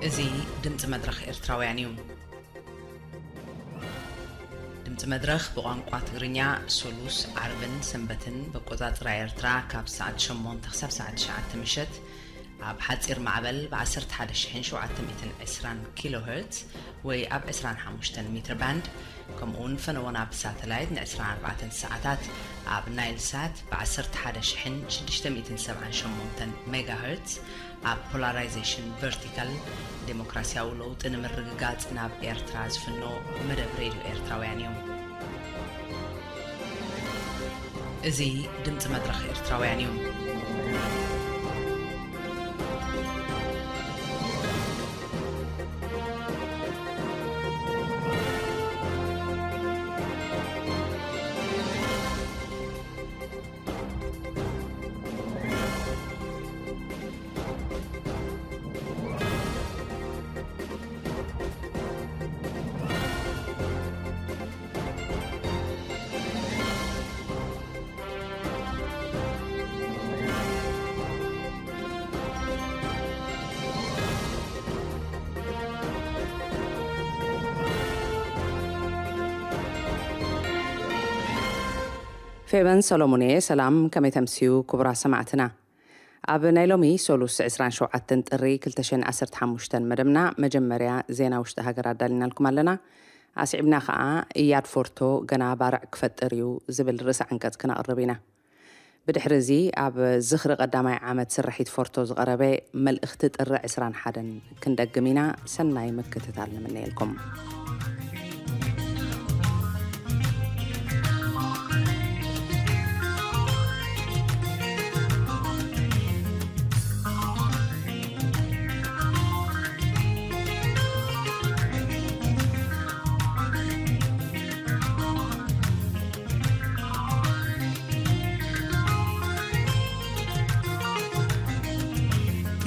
እዚ ድምፂ መድረኽ ኤርትራውያን እዩ። ድምፂ መድረኽ ብቋንቋ ትግርኛ ሶሉስ፣ ዓርብን ሰንበትን ብኣቆፃፅራ ኤርትራ ካብ ሰዓት ሸሞንተ ክሳብ ሰዓት ትሽዓተ ምሸት ኣብ ሓፂር ማዕበል ብ ዓሰርተ ሓደ ሺሕን ሸውዓተ ሚእትን ዕስራን ኪሎ ሄርትዝ ወይ ኣብ ዕስራን ሓሙሽተን ሜትር ባንድ፣ ከምኡ እውን ፈነወና ብሳተላይት ን ዕስራን ኣርባዕተን ሰዓታት ኣብ ናይል ሳት ብ ዓሰርተ ሓደ ሺሕን ሽዱሽተ ሚእትን ሰብዓን ሸሞንተን ሜጋ ሄርትዝ፣ ኣብ ፖላራይዜሽን ቨርቲካል ዴሞክራሲያዊ ለውጢ ንምርግጋጽ ናብ ኤርትራ ዝፍኖ መደብ ሬድዮ ኤርትራውያን እዩ። እዚ ድምጺ መድረኽ ኤርትራውያን እዩ። ፌበን ሰሎሞን እየ። ሰላም፣ ከመይ ተምስዩ ክቡራት ሰማዕትና? ኣብ ናይ ሎሚ ሶሉስ ዕስራን ሸውዓተን ጥሪ ክልተ ሽሕን ዓሰርተ ሓሙሽተን መደብና መጀመርያ ዜና ውሽጢ ሃገር ኣዳሊናልኩም ኣለና። ኣስዒብና ኸኣ እያድ ፎርቶ ገና ባርዕ ክፈጥር እዩ ዝብል ርእሲ ዓንቀጽ ክነቕርብ ኢና። ብድሕሪ እዚ ኣብ ዝኽሪ ቀዳማይ ዓመት ስርሒት ፎርቶ ዝቐረበ መልእኽቲ ጥሪ ዕስራን ሓደን ክንደግም ኢና። ሰናይ ምክትታል ንምነየልኩም።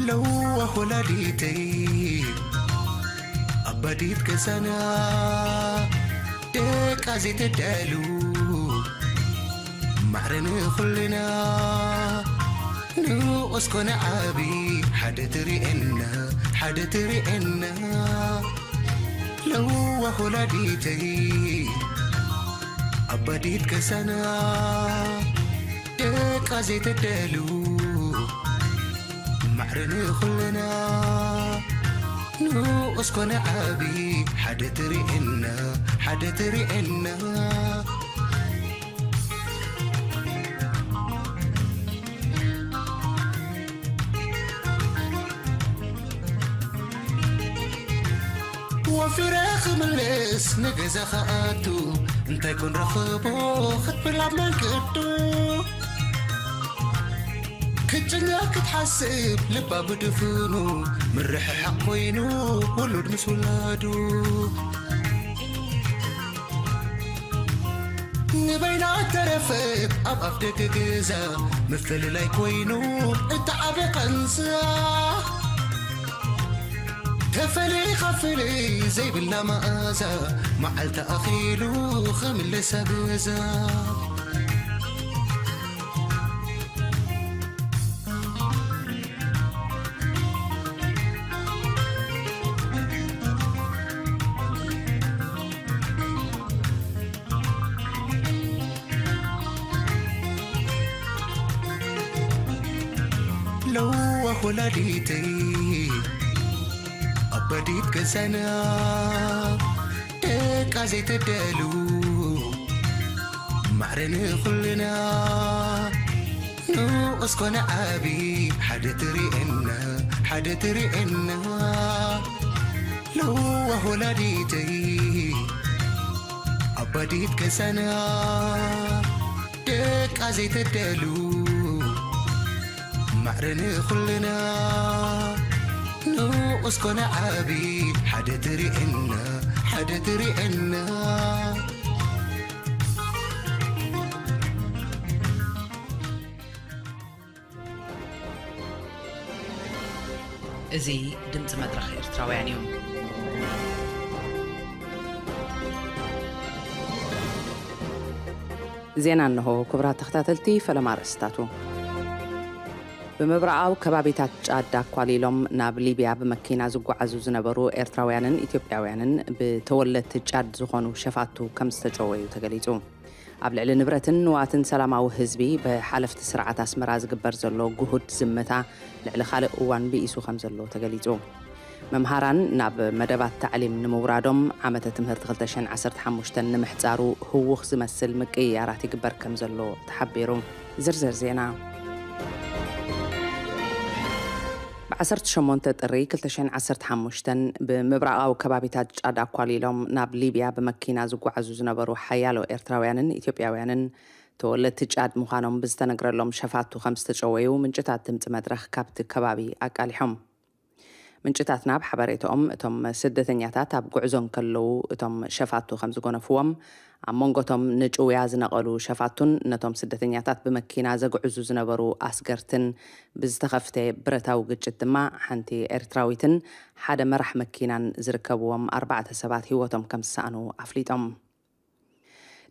ለዋህ ወላዲተይ ኣባዲት ገዛና ደቃ ዘይተዳሉ ማዕረ ንኹልና ንኡስ ኮነ ዓቢ ሓደ ትርእየና ሓደ ትርእየና ለዋህ ወላዲተይ ኣባዲት ገዛና ደቃ ዘይተደሉ ማዕረ ንኹልና ንኡስ ኮነ ዓቢ ሓደ ትርእየና ሓደ ትርእየና ወፊረ ክምልስ ንገዛ ክኣቱ እንታይ ኮን ረኽቦ ክትብል ኣብ መንገዱ ክትጭነቕ ክትሓስብ ልባ ብድፍኑ ምርሕሓቕ ኮይኑ ውሉድ ምስ ውላዱ ንበይና ተረፈት ኣብ ኣፍ ደገ ገዛ ምፍልላይ ኮይኑ እቲ ዓቢ ቃንዛ ተፈሊኻ ፍልይ ዘይብላ መኣዛ መዓልቲ ኣኺሉ ክምለሳ ገዛ ለዋህ ወላዲተይ ኣባዲት ገዛና ደቃ ዘይተደሉ ማዕረ ንኹልና ንኡስ ኮነ ዓቢ ሓደ ትርእየና ሓደ ትርእየና ለዋህ ወላዲተይ ኣባዲት ገዛና ደቃ ዘይተደሉ ማዕረ ንኹልና ንኡስ ኮነ ዓቢ ሓደ ትርእየና ሓደ ትርእየና እዚ ድምፂ መድረኽ ኤርትራውያን እዩ። ዜና እንሆ። ክቡራት ተኸታተልቲ፣ ፈለማ ኣርእስታቱ። ብምብራቓዊ ከባቢታት ጫድ ኣኳሊሎም ናብ ሊብያ ብመኪና ዝጓዓዙ ዝነበሩ ኤርትራውያንን ኢትዮጵያውያንን ብተወለድቲ ጫድ ዝኾኑ ሸፋቱ ከም ዝተጨወዩ ተገሊጹ። ኣብ ልዕሊ ንብረትን ንዋትን ሰላማዊ ህዝቢ ብሓለፍቲ ስርዓት ኣስመራ ዝግበር ዘሎ ግሁድ ዝምታ ልዕሊ ካልእ እዋን ብኢሱ ከም ዘሎ ተገሊጹ። መምሃራን ናብ መደባት ታዕሊም ንምውራዶም ዓመተ ትምህርቲ ክልተ ሽሕን ዓሰርተ ሓሙሽተን ንምሕጻሩ ህውኽ ዝመስል ምቅይያራት ይግበር ከም ዘሎ ተሓቢሩ። ዝርዝር ዜና። ብ ዓሰርተ ሸሞንተ ጥሪ ክልተ ሽሕን ዓሰርተ ሓሙሽተን ብምብራቓዊ ከባቢታት ጫድ ኣኳሊሎም ናብ ሊብያ ብመኪና ዝጓዓዙ ዝነበሩ ሓያሎ ኤርትራውያንን ኢትዮጵያውያንን ተወለድቲ ጫድ ምዃኖም ብዝተነግረሎም ሸፋቱ ከም ዝተጨወዩ ምንጭታት ድምፂ መድረኽ ካብቲ ከባቢ ኣቃሊሖም። ምንጭታትና ኣብ ሓበሬታኦም እቶም ስደተኛታት ኣብ ጉዕዞ እንከለዉ እቶም ሸፋቱ ከም ዝጎነፍዎም፣ ኣብ መንጎቶም ንጭውያ ዝነቐሉ ሸፋቱን ነቶም ስደተኛታት ብመኪና ዘግዕዙ ዝነበሩ ኣስገርትን ብዝተኸፍተ ብረታዊ ግጭት ድማ ሓንቲ ኤርትራዊትን ሓደ መራሕ መኪናን ዝርከብዎም ኣርባዕተ ሰባት ህይወቶም ከም ዝሰኣኑ ኣፍሊጦም።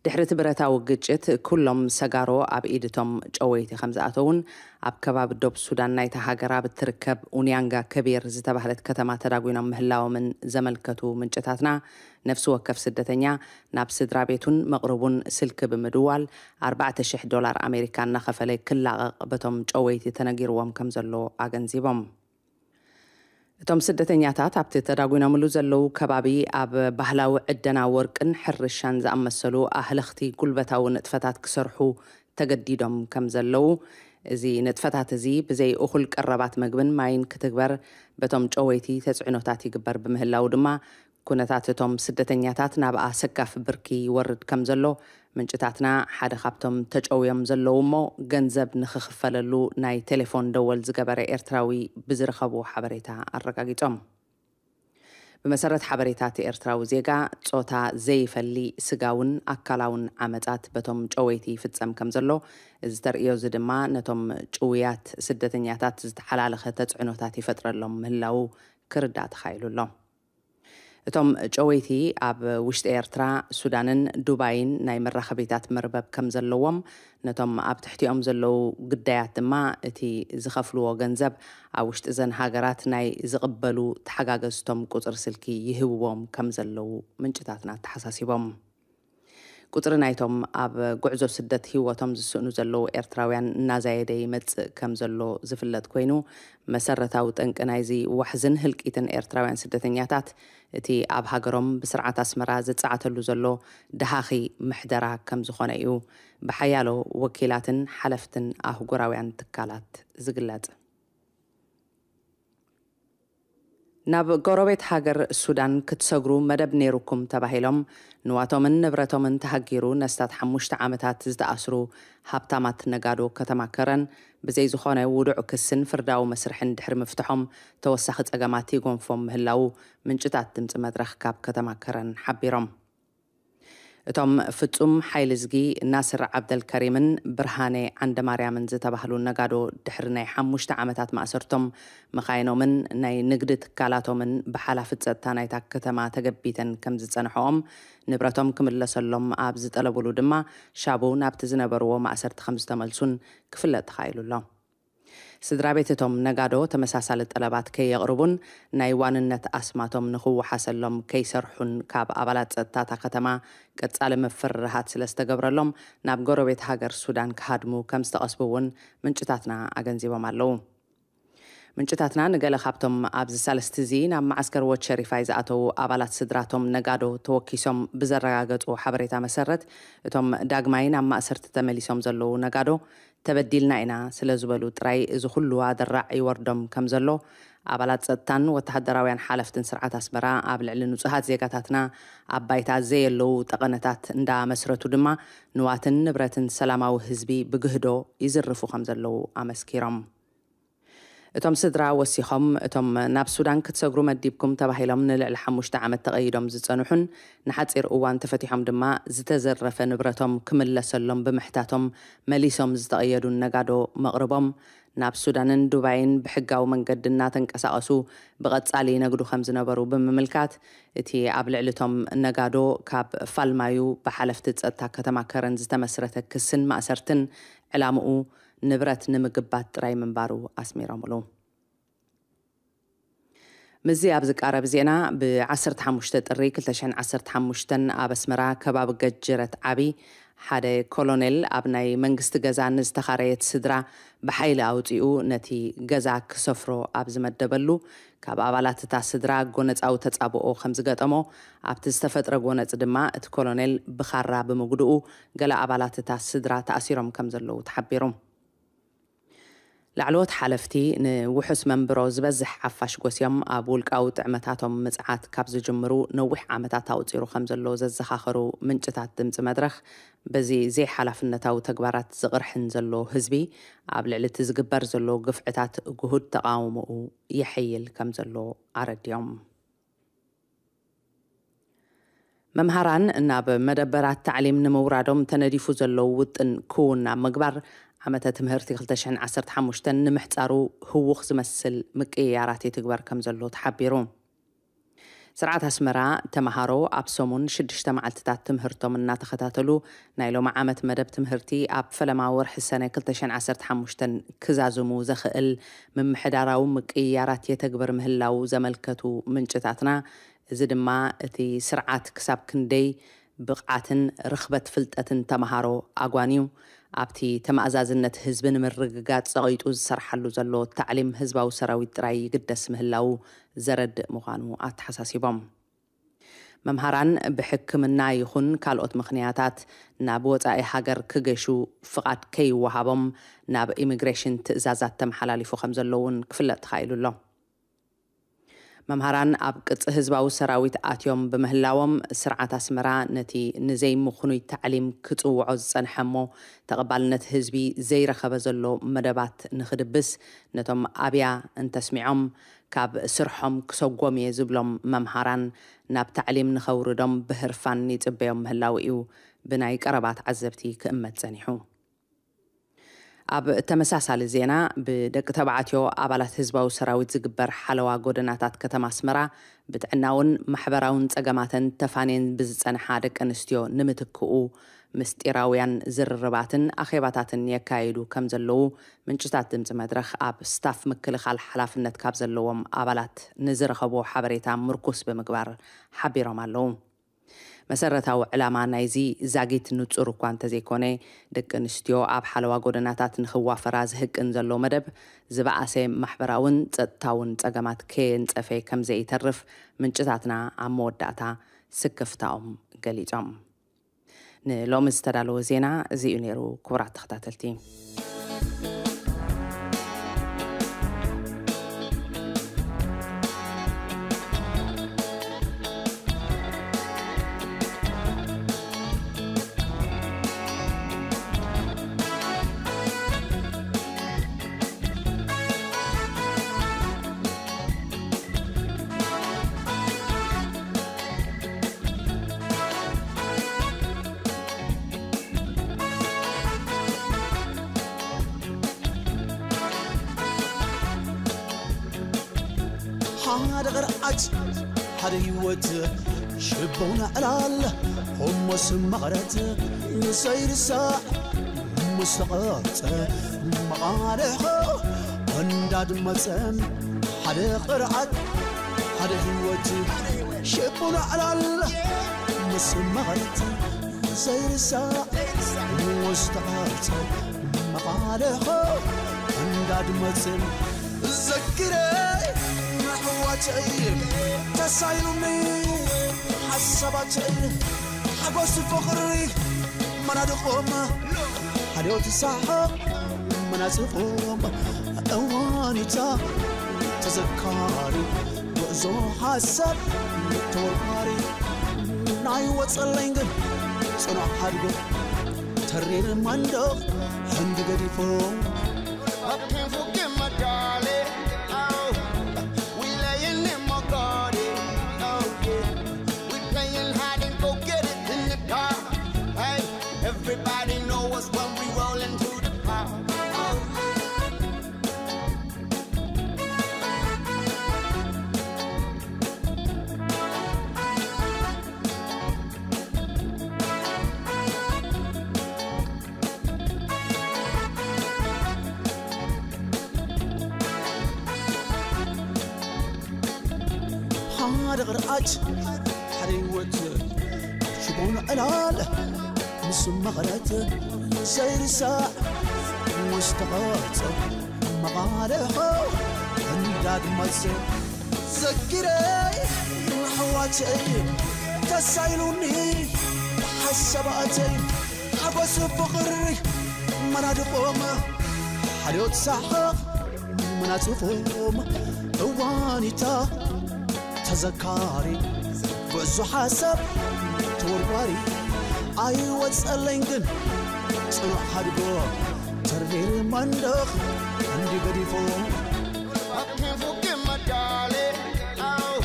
ድሕሪ እቲ ብረታዊ ግጭት ኩሎም ሰጋሮ ኣብ ኢድ እቶም ጨወይቲ ከም ዝኣተውን ኣብ ከባቢ ዶብ ሱዳን ናይታ ሃገር ኣብ እትርከብ ኡንያንጋ ከቢር ዝተባህለት ከተማ ተዳጒኖም ምህላዎምን ዘመልከቱ ምንጭታትና፣ ነፍሲ ወከፍ ስደተኛ ናብ ስድራ ቤቱን መቕርቡን ስልኪ ብምድዋል ኣርባዕተ ሽሕ ዶላር ኣሜሪካ እናኸፈለ ክላቐቕ በቶም ጨወይቲ ተነጊርዎም ከም ዘሎ ኣገንዚቦም። እቶም ስደተኛታት ኣብቲ ተዳጒኖምሉ ዘለዉ ከባቢ ኣብ ባህላዊ ዕደና ወርቅን ሕርሻን ዝኣመሰሉ ኣህለኽቲ ጉልበታዊ ንጥፈታት ክሰርሑ ተገዲዶም ከም ዘለዉ፣ እዚ ንጥፈታት እዚ ብዘይ እኹል ቀረባት መግብን ማይን ክትግበር በቶም ጨወይቲ ተጽዕኖታት ይግበር ብምህላዉ ድማ፣ ኩነታት እቶም ስደተኛታት ናብ ኣሰካፊ ብርኪ ይወርድ ከም ዘሎ ምንጭታትና ሓደ ካብቶም ተጨውዮም ዘለዉ እሞ ገንዘብ ንኽኽፈለሉ ናይ ቴሌፎን ደወል ዝገበረ ኤርትራዊ ብዝረኸብዎ ሓበሬታ ኣረጋጊጾም። ብመሰረት ሓበሬታ እቲ ኤርትራዊ ዜጋ፣ ጾታ ዘይፈሊ ስጋውን ኣካላውን ዓመጻት በቶም ጨወይቲ ይፍጸም ከም ዘሎ፣ እዚ ተርእዮ እዚ ድማ ነቶም ጭውያት ስደተኛታት ዝተሓላለኸ ተጽዕኖታት ይፈጥረሎም ምህላዉ ክርዳእ ተኻኢሉ ኣሎ። እቶም ጨወይቲ ኣብ ውሽጢ ኤርትራ፣ ሱዳንን ዱባይን ናይ መራኸቢታት መርበብ ከም ዘለዎም፣ ነቶም ኣብ ትሕቲኦም ዘለዉ ግዳያት ድማ እቲ ዝኸፍልዎ ገንዘብ ኣብ ውሽጢ እዘን ሃገራት ናይ ዝቕበሉ ተሓጋገዝቶም ቁጽሪ ስልኪ ይህብዎም ከም ዘለዉ ምንጭታትና ኣተሓሳሲቦም። ቁጽሪ ናይቶም ኣብ ጉዕዞ ስደት ህይወቶም ዝስእኑ ዘለዉ ኤርትራውያን እናዛየደ ይመጽእ ከም ዘሎ ዝፍለጥ ኮይኑ፣ መሰረታዊ ጠንቂ ናይዚ ዋሕዝን ህልቂትን ኤርትራውያን ስደተኛታት፣ እቲ ኣብ ሃገሮም ብስርዓት ኣስመራ ዝጸዓተሉ ዘሎ ደሃኺ ምሕደራ ከም ዝኾነ እዩ ብሓያሎ ወኪላትን ሓለፍትን ኣህጉራውያን ትካላት ዝግለጽ። ናብ ጎረቤት ሃገር ሱዳን ክትሰግሩ መደብ ነይሩኩም ተባሂሎም ንዋቶምን ንብረቶምን ተሃጊሩ ነስታት ሓሙሽተ ዓመታት ዝተኣስሩ ሃብታማት ነጋዶ ከተማ ከረን፣ ብዘይ ዝኾነ ውዱዕ ክስን ፍርዳዊ መስርሕን ድሕሪ ምፍትሖም፣ ተወሳኺ ጸገማት ይጎንፎም ምህላዉ ምንጭታት ድምጺ መድረኽ ካብ ከተማ ከረን ሓቢሮም። እቶም ፍጹም ሓይልዝጊ፣ ናስር ዓብደልከሪምን ብርሃነ ዓንደማርያምን ዝተባህሉ ነጋዶ፣ ድሕሪ ናይ ሓሙሽተ ዓመታት ማእሰርቶም፣ መኻይኖምን ናይ ንግዲ ትካላቶምን ብሓላፊ ጸጥታ ናይታ ከተማ ተገቢተን ከም ዝጸንሐኦም፣ ንብረቶም ክምለሰሎም ኣብ ዝጠለቡሉ ድማ፣ ሻቡ ናብቲ ዝነበርዎ ማእሰርቲ ከም ዝተመልሱን ክፍለጥ ተኻኢሉ ኣሎ። ስድራ ቤት እቶም ነጋዶ ተመሳሳሊ ጠለባት ከየቕርቡን ናይ ዋንነት ኣስማቶም ንኽወሓሰሎም ከይሰርሑን ካብ ኣባላት ጸጥታ እታ ከተማ ቀጻሊ ምፍርራሃት ስለ ዝተገብረሎም ናብ ጎረቤት ሃገር ሱዳን ክሃድሙ ከም ዝተቐስቡ እውን ምንጭታትና ኣገንዚቦም ኣለዉ። ምንጭታትና ንገለ ካብቶም ኣብዚ ሳልስቲ እዚ ናብ መዓስከር ዎት ሸሪፋይ ዝኣተዉ ኣባላት ስድራቶም ነጋዶ ተወኪሶም ብዘረጋገጽዎ ሓበሬታ መሰረት፣ እቶም ዳግማይ ናብ ማእሰርቲ ተመሊሶም ዘለዉ ነጋዶ፣ ተበዲልና ኢና ስለ ዝበሉ ጥራይ እዚ ኩሉ ኣደራዕ ይወርዶም ከም ዘሎ፣ ኣባላት ጸጥታን ወተሃደራውያን ሓለፍትን ስርዓት ኣስመራ ኣብ ልዕሊ ንጹሃት ዜጋታትና ኣብ ባይታ ዘየለዉ ጠቐነታት እንዳመስረቱ ድማ ንዋትን ንብረትን ሰላማዊ ህዝቢ ብግህዶ ይዝርፉ ከም ዘለዉ ኣመስኪሮም። እቶም ስድራ ወሲኾም፣ እቶም ናብ ሱዳን ክትሰግሩ መዲብኩም ተባሂሎም ንልዕሊ ሓሙሽተ ዓመት ተቐይዶም ዝጸንሑን ንሓጺር እዋን ተፈቲሖም ድማ ዝተዘረፈ ንብረቶም ክምለሰሎም ብምሕታቶም መሊሶም ዝተቐየዱን ነጋዶ መቕርቦም፣ ናብ ሱዳንን ዱባይን ብሕጋዊ መንገዲ እናተንቀሳቐሱ ብቐጻሊ ይነግዱ ከም ዝነበሩ ብምምልካት፣ እቲ ኣብ ልዕሊ እቶም ነጋዶ ካብ ፋልማዩ ብሓለፍቲ ጸጥታ ከተማ ከረን ዝተመስረተ ክስን ማእሰርትን ዕላምኡ ንብረት ንምግባት ጥራይ ምንባሩ ኣስሚሮምሉ። ምስዚ ኣብ ዝቃረብ ዜና፣ ብ15 ጥሪ 2015 ኣብ ኣስመራ ከባቢ ገጅረት ዓቢ ሓደ ኮሎኔል ኣብ ናይ መንግስቲ ገዛ ንዝተኻረየት ስድራ ብሓይሊ ኣውጺኡ ነቲ ገዛ ክሰፍሮ ኣብ ዝመደበሉ፣ ካብ ኣባላት እታ ስድራ ጎነጻዊ ተጻብኦ ከም ዝገጠሞ፣ ኣብቲ ዝተፈጥረ ጎነጽ ድማ እቲ ኮሎኔል ብኻራ ብምጉድኡ ገለ ኣባላት እታ ስድራ ተኣሲሮም ከም ዘለዉ ተሓቢሩ። ላዕለዎት ሓለፍቲ ንውሑስ መንብሮ ዝበዝሕ ሓፋሽ ጎስዮም ኣብ ውልቃዊ ጥዕመታቶም ምጽዓት ካብ ዝጅምሩ ነዊሕ ዓመታት ኣቑጺሩ ከም ዘሎ ዘዘኻኸሩ ምንጭታት ድምጺ መድረኽ፣ በዚ ዘይሓላፍነታዊ ተግባራት ዝቕርሕን ዘሎ ህዝቢ ኣብ ልዕሊ እቲ ዝግበር ዘሎ ግፍዕታት ግሁድ ተቓውሞኡ የሐይል ከም ዘሎ ኣረድዮም። መምሃራን ናብ መደበራት ታዕሊም ንምውራዶም ተነዲፉ ዘለዉ ውጥን ክውን ኣብ ምግባር፣ ዓመተ ትምህርቲ 2015 ንምሕጻሩ ህዉኽ ዝመስል ምቅይያራት ይትግበር ከም ዘሎ ተሓቢሩ። ስርዓት ኣስመራ፣ ተመሃሮ ኣብ ሰሙን ሽዱሽተ መዓልትታት ትምህርቶም እናተኸታተሉ፣ ናይ ሎሚ ዓመት መደብ ትምህርቲ ኣብ ፈለማ ወርሒ ሰነ 2015 ክዛዝሙ ዘኽእል ምምሕዳራዊ ምቅይያራት የተግብር ምህላዉ ዘመልከቱ ምንጭታትና፣ እዚ ድማ እቲ ስርዓት ክሳብ ክንደይ ብቕዓትን ርኽበት ፍልጠትን ተመሃሮ ኣጓንዩ፣ ኣብቲ ተመኣዛዝነት ህዝቢ ንምርግጋጽ ጸቒጡ ዝሰርሓሉ ዘሎ ታዕሊም ህዝባዊ ሰራዊት ጥራይ ይግደስ ምህላዉ ዘረድእ ምዃኑ ኣተሓሳሲቦም። መምሃራን ብሕክምና ይኹን ካልኦት ምኽንያታት ናብ ወጻኢ ሃገር ክገሹ ፍቓድ ከይወሃቦም ናብ ኢሚግሬሽን ትእዛዛት ተመሓላሊፉ ከም ዘሎ እውን ክፍለጥ ተኻኢሉ ኣሎ። መምሃራን ኣብ ቅጽ ህዝባዊ ሰራዊት ኣትዮም ብምህላዎም፣ ስርዓት ኣስመራ ነቲ ንዘይምኽኑይ ታዕሊም ክጽውዖ ዝጸንሐ እሞ ተቐባልነት ህዝቢ ዘይረኸበ ዘሎ መደባት ንኽድብስ፣ ነቶም ኣብያ እንተስሚዖም ካብ ስርሖም ክሰጎም እየ ዝብሎም መምሃራን ናብ ታዕሊም ንኸውርዶም ብህርፋን ይጽበዮም ምህላዉ እዩ ብናይ ቀረባ ተዓዘብቲ ክእመት ጸኒሑ። ኣብ ተመሳሳሊ ዜና፣ ብደቂ ተባዕትዮ ኣባላት ህዝባዊ ሰራዊት ዝግበር ሓለዋ ጎደናታት ከተማ ኣስመራ ብጥዕናውን ማሕበራውን ጸገማተን ተፋንየን ብዝጸንሓ ደቂ ኣንስትዮ ንምትክኡ ምስጢራውያን ዝርርባትን ኣኼባታትን የካይዱ ከም ዘለዉ ምንጭታት ድምጺ መድረኽ ኣብ ስታፍ ምክልኻል ሓላፍነት ካብ ዘለዎም ኣባላት ንዝረኸብዎ ሓበሬታ ምርኩስ ብምግባር ሓቢሮም ኣለዉ። መሰረታዊ ዕላማ ናይዚ ዛጊት ንጹር እኳ እንተዘይኮነ፣ ደቂ ኣንስትዮ ኣብ ሓለዋ ጎደናታት ንኽዋፈራ ዝህቅን ዘሎ መደብ፣ ዝበኣሰ ማሕበራውን ጸጥታውን ጸገማት ከየንጸፈ ከም ዘይተርፍ ምንጭታትና ኣብ መወዳእታ ስክፍታኦም ገሊጾም። ንሎሚ ዝተዳለወ ዜና እዚ እዩ ነይሩ፣ ክቡራት ተኸታተልቲ። ሓደ ቅርዓት፣ ሓደ ህይወት፣ ሽቦና ዕላል፣ እሞ ስም መቐረት፣ ንሰይርሳዕ፣ እሞ ዝተቐርጸ፣ መቓልሕኸ፣ እንዳድመጸ፣ ሓደ ቅርዓት፣ ሓደ ህይወት፣ ሽቦና ዕላል፣ እሞ ስም መቐረት፣ ዘይርሳዕ፣ እሞ ዝተቐርጸ፣ መቓልሕኸ፣ እንዳድመጸ፣ ዘኪረ ኣሕዋተይ ተሳኢሉኒ ሓሳባተይ ሓጎስ ፍቕሪ መናድቖም ሓልዮት ሳሓቕ መናጽቖም እዋኒታ ተዘካሪ ጉዕዞ ሓሳብ ተወርዋሪ ናይ ወጸለኝ ግን ጽኑዕ ሓድጎ ተሪር መንደቕ ሕንዲ ገዲፎ Up came for get my darling. Oh, we laying in my garden. Oh, yeah. We playing hide and go get it in the dark. Hey, everybody know us when we rollin' through the park. Oh, yeah. ሓደ ቅርዓት ሓደ ህይወት ሽቦን ዕላል ምስ መቐረት ዘይርሳዕ ምስ ተቐርጸ መቓልሖ እንዳድመጽ ዘኪረይ ኣሕዋተይ ተሳኢሉኒ ሓሳባተይ ሓጎስ ፍቕሪ መናድቖም ሓልዮት ሳሓቕ መናጽፎም እዋኒታ ተዘካሪ ጉዕዞ ሓሳብ ተወርዋሪ ኣይወጸለኝ ግን ጽኑዕ ሓድጎ ተርቢር መንደኽ እንዲ ገዲፎም Fucking my darling, oh,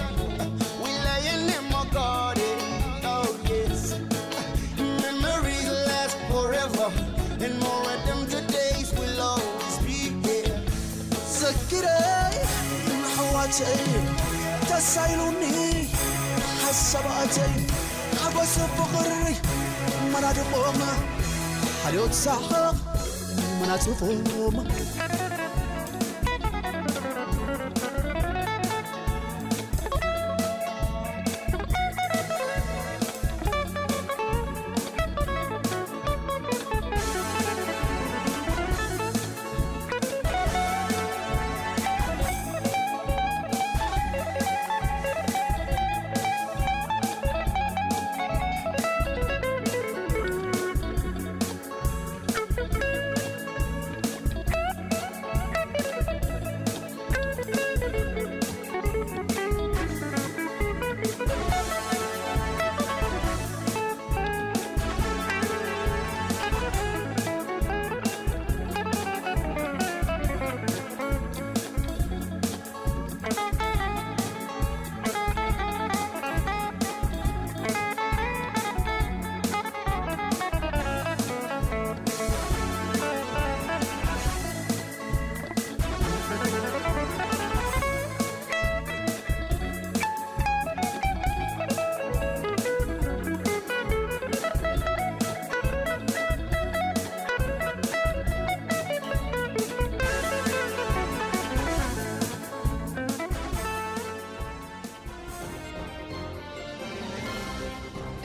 we laying in my garden, oh yes. Memories last forever, and more of them todays will always be here. ዘኪረይ ኣሕዋተይ ተሳኢሉኒ ሓሳባተይ ሓጎስ ፍቕሪ መናድቖም ሓልዮት ሳሓቕ መናጽፎም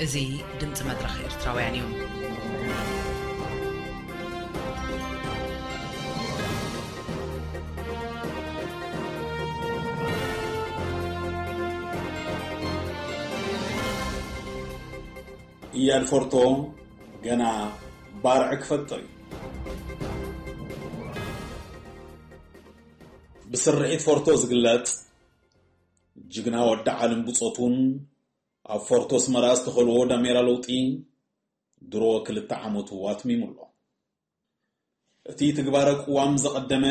እዚ ድምፂ መድረኽ ኤርትራውያን እዩ። ኢያድ ፎርቶ ገና ባርዕ ክፈጥር እዩ። ብስርሒት ፎርቶ ዝግለጽ ጅግና ወዲ ዓለም ብጾቱን ኣብ ፎርቶ ኣስመራ ዝተኸልዎ ዳሜራ ለውጢ ድሮ ክልተ ዓመቱ ኣትሚሙ ኣሎ። እቲ ትግባረ ቅዋም ዘቐደመ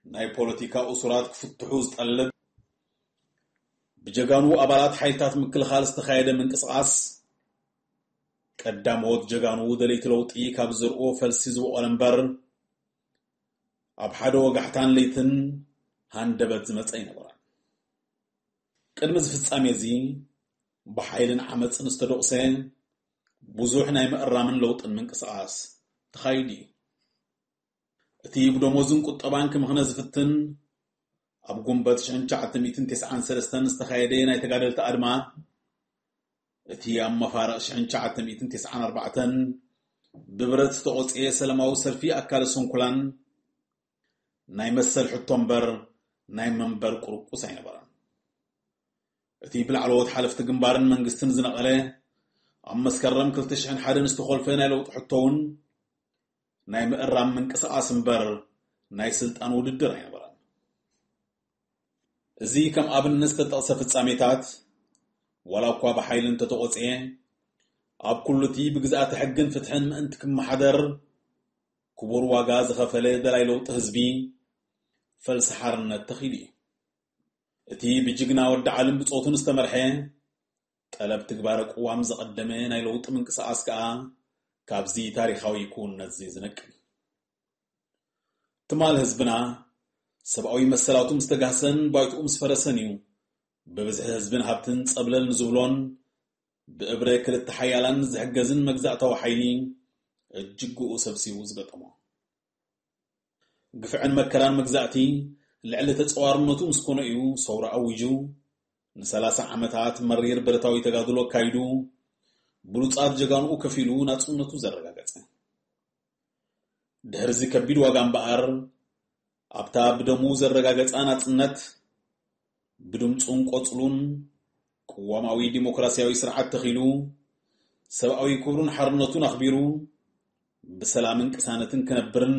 ናይ ፖለቲካ እሱራት ክፍትሑ ዝጠልብ ብጀጋኑ ኣባላት ሓይልታት ምክልኻል ዝተኻየደ ምንቅስቓስ ቀዳሞት ጀጋኑ ደለይቲ ለውጢ ካብ ዝዝርኡ ፈልሲ ዝበቖለ እምበር ኣብ ሓደ ወጋሕታን ለይትን ሃንደበት ዝመጸ ኣይነበረን። ቅድሚ እዚ ፍጻሜ እዚ ብሓይልን ዓመጽን ዝተደቑሰ ብዙሕ ናይ ምእራምን ለውጥን ምንቅስቓስ ተኻይዱ እዩ። እቲ ብደሞዝን ቁጠባን ክምኽነ ዝፍትን ኣብ ጉንበት ሽሕን ትሽዓተ ሚእትን ተስዓን ሰለስተን ዝተኻየደ ናይ ተጋደልቲ ኣድማ፣ እቲ ኣብ መፋርቕ ሽሕን ትሽዓተ ሚእትን ተስዓን ኣርባዕተን ብብረት ዝተቖጽየ ሰላማዊ ሰልፊ ኣካለ ስንኩላን ናይ መሰል ሕቶ እምበር ናይ መንበር ቁርቁስ ኣይነበረን። እቲ ብላዕለዎት ሓለፍቲ ግንባርን መንግስትን ዝነቐለ ኣብ መስከረም ክልተ ሽሕን ሓደን ዝተኾልፈ ናይ ለውጢ ሕቶ እውን ናይ ምእራም ምንቅስቓስ እምበር ናይ ስልጣን ውድድር ኣይነበረን። እዚ ከም ኣብነት ዝተጠቕሰ ፍጻሜታት ዋላ እኳ ብሓይሊ እንተተቖጽየ ኣብ ኩሉ እቲ ብግዝኣተ ሕግን ፍትሕን ምእንቲ ክመሓደር ክቡር ዋጋ ዝኸፈለ ደላይ ለውጢ ህዝቢ ፈልሲ ሓርነት ተኺሉ እዩ። እቲ ብጅግና ወዲ ዓልን ብጾቱን ዝተመርሐ ጠለብ ትግባረ ቅዋም ዘቐደመ ናይ ለውጢ ምንቅስቓስ ከኣ ካብዚ ታሪኻዊ ክውንነት እዚ ዝነቅል። ትማል ህዝብና ሰብኣዊ መሰላቱ ምስ ተጋህሰን ባይትኡ ምስ ፈረሰን እዩ ብብዝሒ ህዝብን ሃብትን ጸብለል ንዝብሎን ብእብረ ክልተ ሓያላን ዝሕገዝን መግዛእታዊ ሓይሊ እጅግኡ ሰብሲቡ ዝገጠሞ። ግፍዕን መከራን መግዛእቲ ልዕሊ ተጸዋርነቱ ምስ ኮነ እዩ ሰውራ ኣዊጁ ንሰላሳ ዓመታት መሪር ብረታዊ ተጋድሎ ኣካይዱ፣ ብሉጻት ጀጋንኡ ከፊሉ ናጽነቱ ዘረጋገጸ። ድሕርዚ ከቢድ ዋጋ እምበኣር፣ ኣብታ ብደሙ ዘረጋገጻ ናጽነት፣ ብድምጹን ቆጽሉን ቅዋማዊ ዲሞክራሲያዊ ስርዓት ተኺሉ፣ ሰብኣዊ ክብሩን ሓርነቱን ኣኽቢሩ፣ ብሰላምን ቅሳነትን ክነብርን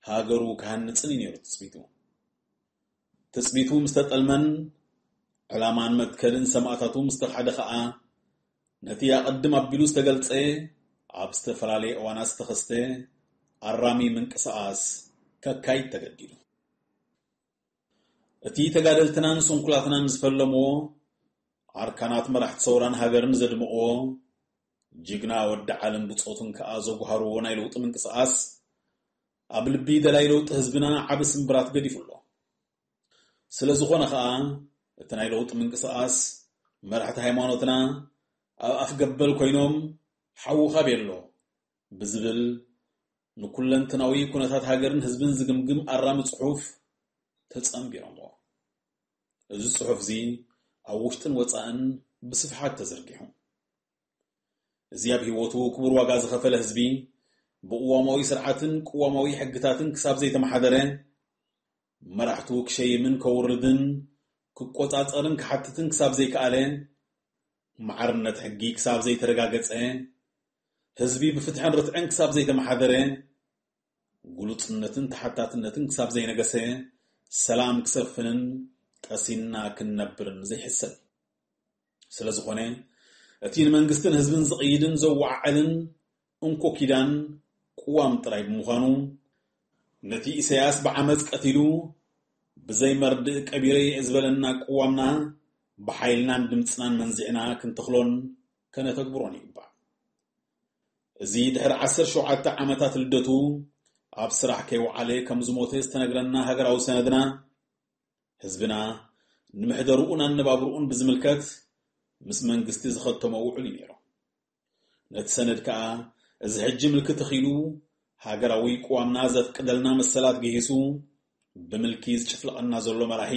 ሃገሩ ክሃንጽን እዩ ነይሩ ትጽቢቱ። ትጽቢቱ ምስ ተጠልመን፣ ዕላማን መትከልን ሰማእታቱ ምስ ተኻሕደ ኸኣ፣ ነቲ ኣቐድም ኣቢሉ ዝተገልጸ፣ ኣብ ዝተፈላለየ እዋናት ዝተኸስተ ኣራሚ ምንቅስቓስ ከካይድ ተገዲዱ። እቲ ተጋደልትናን ስንኩላትናን ዝፈለምዎ፣ ኣርካናት መራሕቲ ሰውራን ሃገርን ዘድምቕዎ፣ ጅግና ወዲ ዓለም ብጾቱን ከኣ ዘጉሃርዎ ናይ ለውጢ ምንቅስቓስ፣ ኣብ ልቢ ደላይ ለውጢ ህዝብና ዓቢ ስምብራት ገዲፉ ኣሎ። ስለ ዝኾነ ኸኣ፣ እቲ ናይ ለውጢ ምንቅስቓስ፣ መራሕቲ ሃይማኖትና ኣብ ኣፍ ገበል ኮይኖም፣ "ሓውኻ ቤሎ" ብዝብል፣ ንኩለንትናዊ ኩነታት ሃገርን ህዝብን ዝግምግም ኣራሚ ጽሑፍ ተጸንቢሮምዎ። እዚ ጽሑፍዚ ኣብ ውሽጥን ወጻእን ብስፍሓት ተዘርጊሑ። እዚ ኣብ ህይወቱ ክቡር ዋጋ ዝኸፈለ ህዝቢ፣ ብቅዋማዊ ስርዓትን ቅዋማዊ ሕግታትን ክሳብ ዘይተመሓደረ፣ መራሕቱ ክሸይምን ከውርድን፣ ክቆጻጸርን ክሓትትን ክሳብ ዘይከኣለ፣ ማዕርነት ሕጊ ክሳብ ዘይተረጋገጸ፣ ህዝቢ ብፍትሕን ርትዕን ክሳብ ዘይተመሓደረ፣ ግሉጽነትን ተሓታትነትን ክሳብ ዘይነገሰ፣ ሰላም ክሰፍንን ቀሲንና ክንነብርን ዘይሕሰብ። ስለ ዝኾነ፣ እቲ ንመንግስትን ህዝብን ዝቕይድን ዘወዓዕልን እንኮ ኪዳን ቅዋም ጥራይ ብምዃኑ፣ ነቲ ኢሳያስ ብዓመጽ ቀቲሉ፣ ብዘይ መርድእ ቀቢረ እየ ዝበለና ቅዋምና፣ ብሓይልናን ድምጽናን መንዚዕና ክንተኽሎን ከነተግብሮን ይግባእ። እዚ ድሕሪ ዓሰርተ ሸውዓተ ዓመታት ልደቱ ኣብ ስራሕ ከይወዓለ ከም ዝሞተ ዝተነግረና ሃገራዊ ሰነድና፣ ህዝብና ንምሕደርኡን ኣነባብርኡን ብዝምልከት ምስ መንግስቲ ዝኸተሞ ውዕል እዩ ነይሩ። ነቲ ሰነድ ከኣ፣ እዚ ሕጂ ምልኪ ተኺሉ፣ ሃገራዊ ቅዋምና ዘፍቅደልና መሰላት ገሂሱ፣ ብምልኪ ዝጭፍለቐና ዘሎ መራሒ፣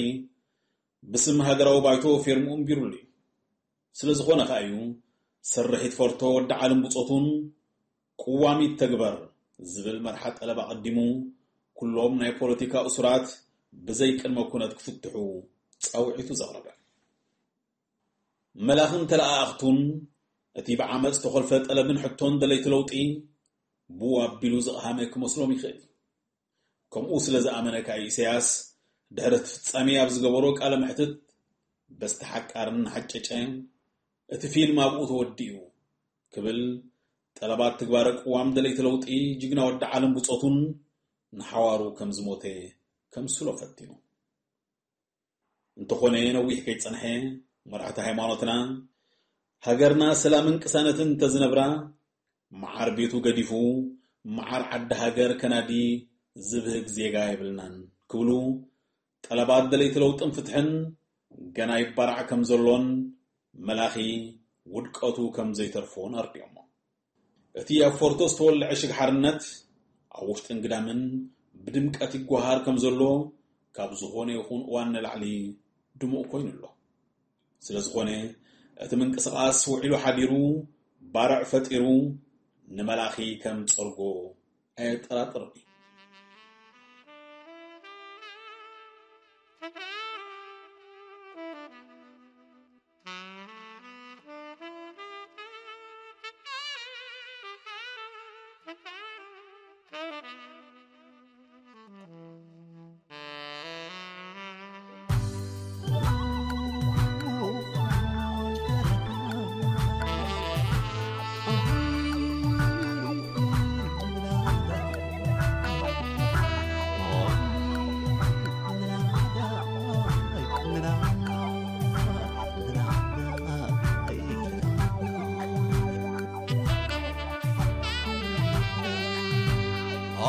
ብስም ሃገራዊ ባይቶ ፌርምኡ እንቢሩሉ እዩ። ስለ ዝኾነ ከኣ እዩ፣ "ስርሒት ፈርቶ ወዲ ዓለም ብጾቱን ቅዋም ይተግበር" ዝብል መርሓ ጠለብ ኣቐዲሙ፣ ኩሎም ናይ ፖለቲካ እሱራት ብዘይ ቅድመ ኩነት ክፍትሑ ጻውዒቱ ዘቕረበ። መላኽን ተለኣኣኽቱን፣ እቲ ብዓመጽ ዝተኾልፈ ጠለብን ሕቶን ደለይቲ ለውጢ፣ ብኡ ኣቢሉ ዝቐሃመ ክመስሎም ይኽእል። ከምኡ ስለ ዝኣመነ ከኣ ኢሳያስ፣ ድሕሪ እቲ ፍጻሜ ኣብ ዝገበሮ ቃለ መሕትት፣ በስተ ሓቃርን ሓጨጨ፣ "እቲ ፊልም ኣብኡ ተወዲኡ" ክብል፣ ጠለባት ትግባረ ቅዋም ደለይቲ ለውጢ፣ ጅግና ወዲ ዓለም ብጾቱን ንሓዋሩ ከም ዝሞተ ከምስሎ ፈቲኑ። እንተኾነ፣ ነዊሕ ከይጸንሐ፣ መራሕቲ ሃይማኖትና፣ ሃገርና ሰላምን ቅሳነትን እንተዝነብራ፣ መዓር ቤቱ ገዲፉ፣ መዓር ዓዲ ሃገር ከናዲ ዝብህግ ዜጋ የብልናን ክብሉ፣ ጠለባት ደለይቲ ለውጥን ፍትሕን ገና ይባራዕ ከም ዘሎን፣ መላኺ ውድቀቱ ከም ዘይተርፎን ኣርዲኦሞ። እቲ ኣብ ፎርቶ ዝተወልዐ ሽግ ሓርነት ኣብ ውሽጥን ግዳምን ብድምቀት ይጓሃር ከም ዘሎ ካብ ዝኾነ ይኹን እዋን ንላዕሊ ድሙቕ ኮይኑ ኣሎ። ስለ ዝኾነ፣ እቲ ምንቅስቓስ ውዒሉ ሓዲሩ ባርዕ ፈጢሩ ንመላኺ ከም ጸርጎ ኣየጠራጥርን እዩ።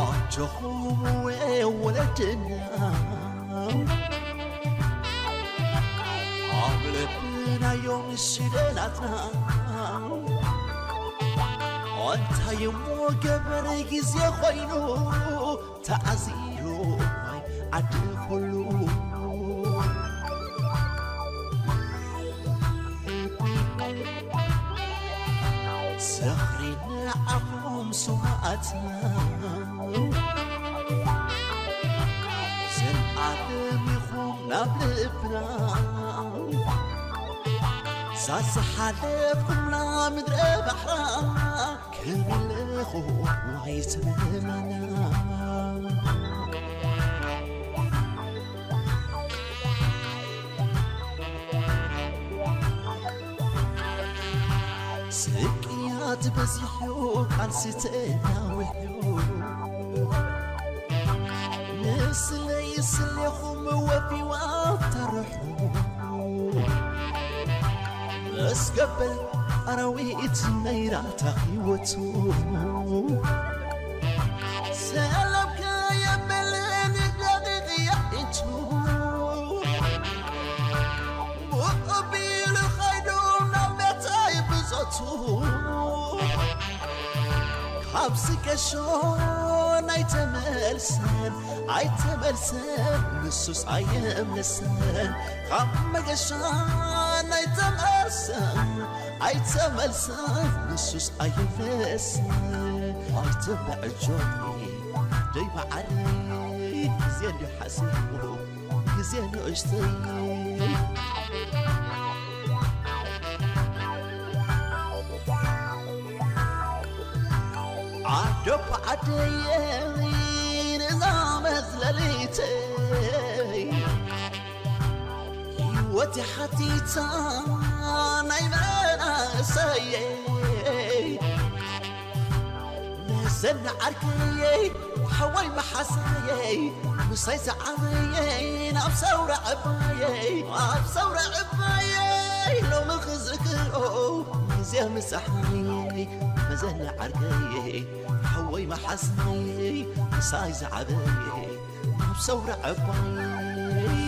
ኣጆኹም ወለድና፣ ኣብ ልብና እዮም ስደናትና። እንታይ እሞ ገበር ግዜ ኮይኑ ተኣዚሩ ዓዲ ኩሉ። ስውኣትና ዘንኣለም ኢኹም ናብ ልብና ዛዝሓለፍኩምና ምድረ ባሕራ ከመለኹ ኣይትብለና። ስቅያት በዚሑ ቃልሲ ተናዊሑ ንስለይ ስሌኹም ወፊዋ ተርሑ መስገበል ኣራዊት ነይራ ታኺወቱ ሰላም ከየበለን ደቂቕ ያኢቱ ብቐቢሉ ኸይዱ ናብ ቤተይ ብዞቱ ካብዚ ገሾ ኣይተመልሰን ኣይተመልሰን ንሱስ ኣየምልሰን ካብ መገሻ ኣይተመልሰን ኣይተመልሰን ንሱስ ኣይምለሰን ኣይተበዕጆኒ ደይ መዓረይ ግዜ እንዲ ሓሲቡ ግዜ ንእሽተይ ዓደቦ ዓደየይ ንዛ መዝለሊተይ ህይወት ሓቲታ ናይ መናእሰየይ መዘና ዓርከየይ ሓወይ መሓዛየይ ምሳይ ዝዓበየይ ናብ ሰውራ ዕባየይ ኣብ ሰውራ ዕባየይ ሎሚ ክዝክሮ ግዜ ምሳሓየይ መዘና ዓርከየይ ሓወይ መሓዛየይ ምሳይ ዝዓበየይ ናብ ሰውራ ዕባየይ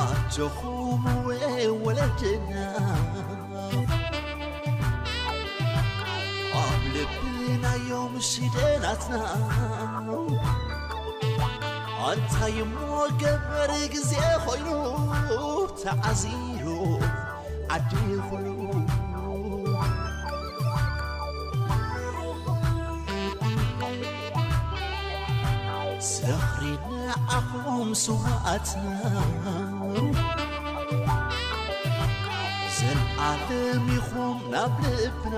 ኣጆኹም ወለድና ኣብ ልብና እዮም ሽደናትና እንታይ እሞ ገበር ግዜ ኮይኑ ተዓዚሩ ዓዲ ኩሉ ዝኽሪ ንዓኹም ስውኣትና ዘንኣለም ኢኹም ናብ ልብና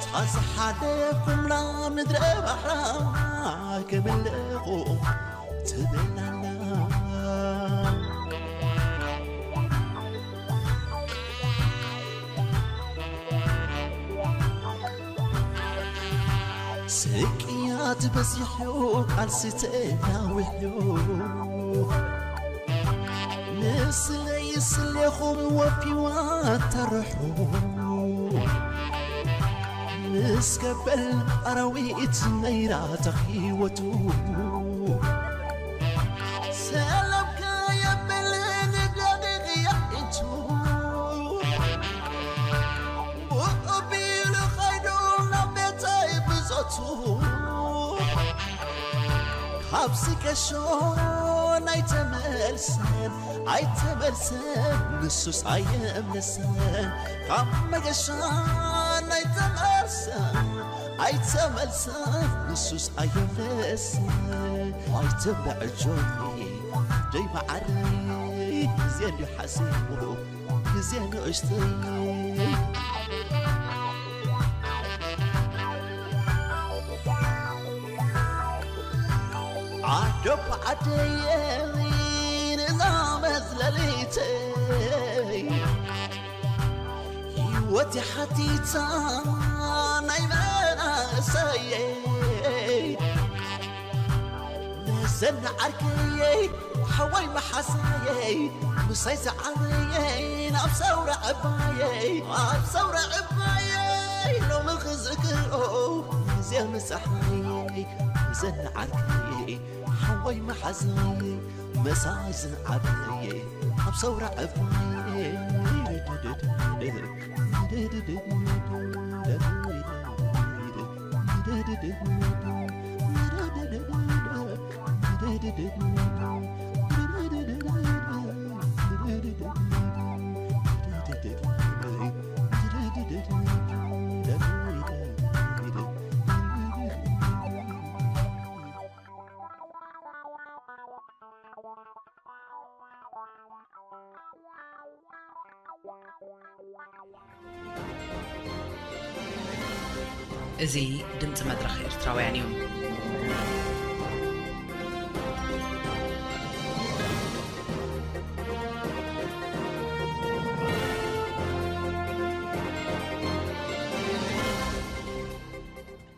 ታዝሓለፍኩምና ምድረ ባሕራ ክምልኹ ትብላና ስቅያት በዚሑ ቃልሲ ተናዊሑ ንስለይ ስሌኹም ወፊዋ ተርሑ ምስ ገበል ኣራዊት ነይራ ተኺወቱ ሰላም ከየብል ንደቂቕ ያኢቱ ብቐቢሉ ኸይዱ ናብ ቤተይ ብዞቱ ካብዚ ገሾ ኣይተመልሰን ኣይተመልሰን ንሱስ ኣየምለሰን ካብ መገሻ ኣይተመልሰን ኣይተመልሰን ንሱስ ኣየምለሰን ኣይተበዕጆኒ ደይ መዓረይ ግዜ እንዲዩ ሓሲቡ ግዜ ንእሽተይ ዓደቦ ዓደየይ ንዛ መዝለሊተይ ህይወት ሓቲታ ናይ መናእሰየይ መዘና ዓርከየይ ሓወይ መሓዛየይ ምሳይ ዝዓበየይ ናብ ሰውራ ዕባየይ ኣብ ሰውራ ዕባየይ ሎሚ ክዝክሮ ግዜ ምሳሓየይ መዘና ዓርከየይ ሓወይ መሓዛይ መሳይ ዝዓበየ ኣብ ሰውራ ዕባየ እዚ ድምፂ መድረኽ ኤርትራውያን እዩ።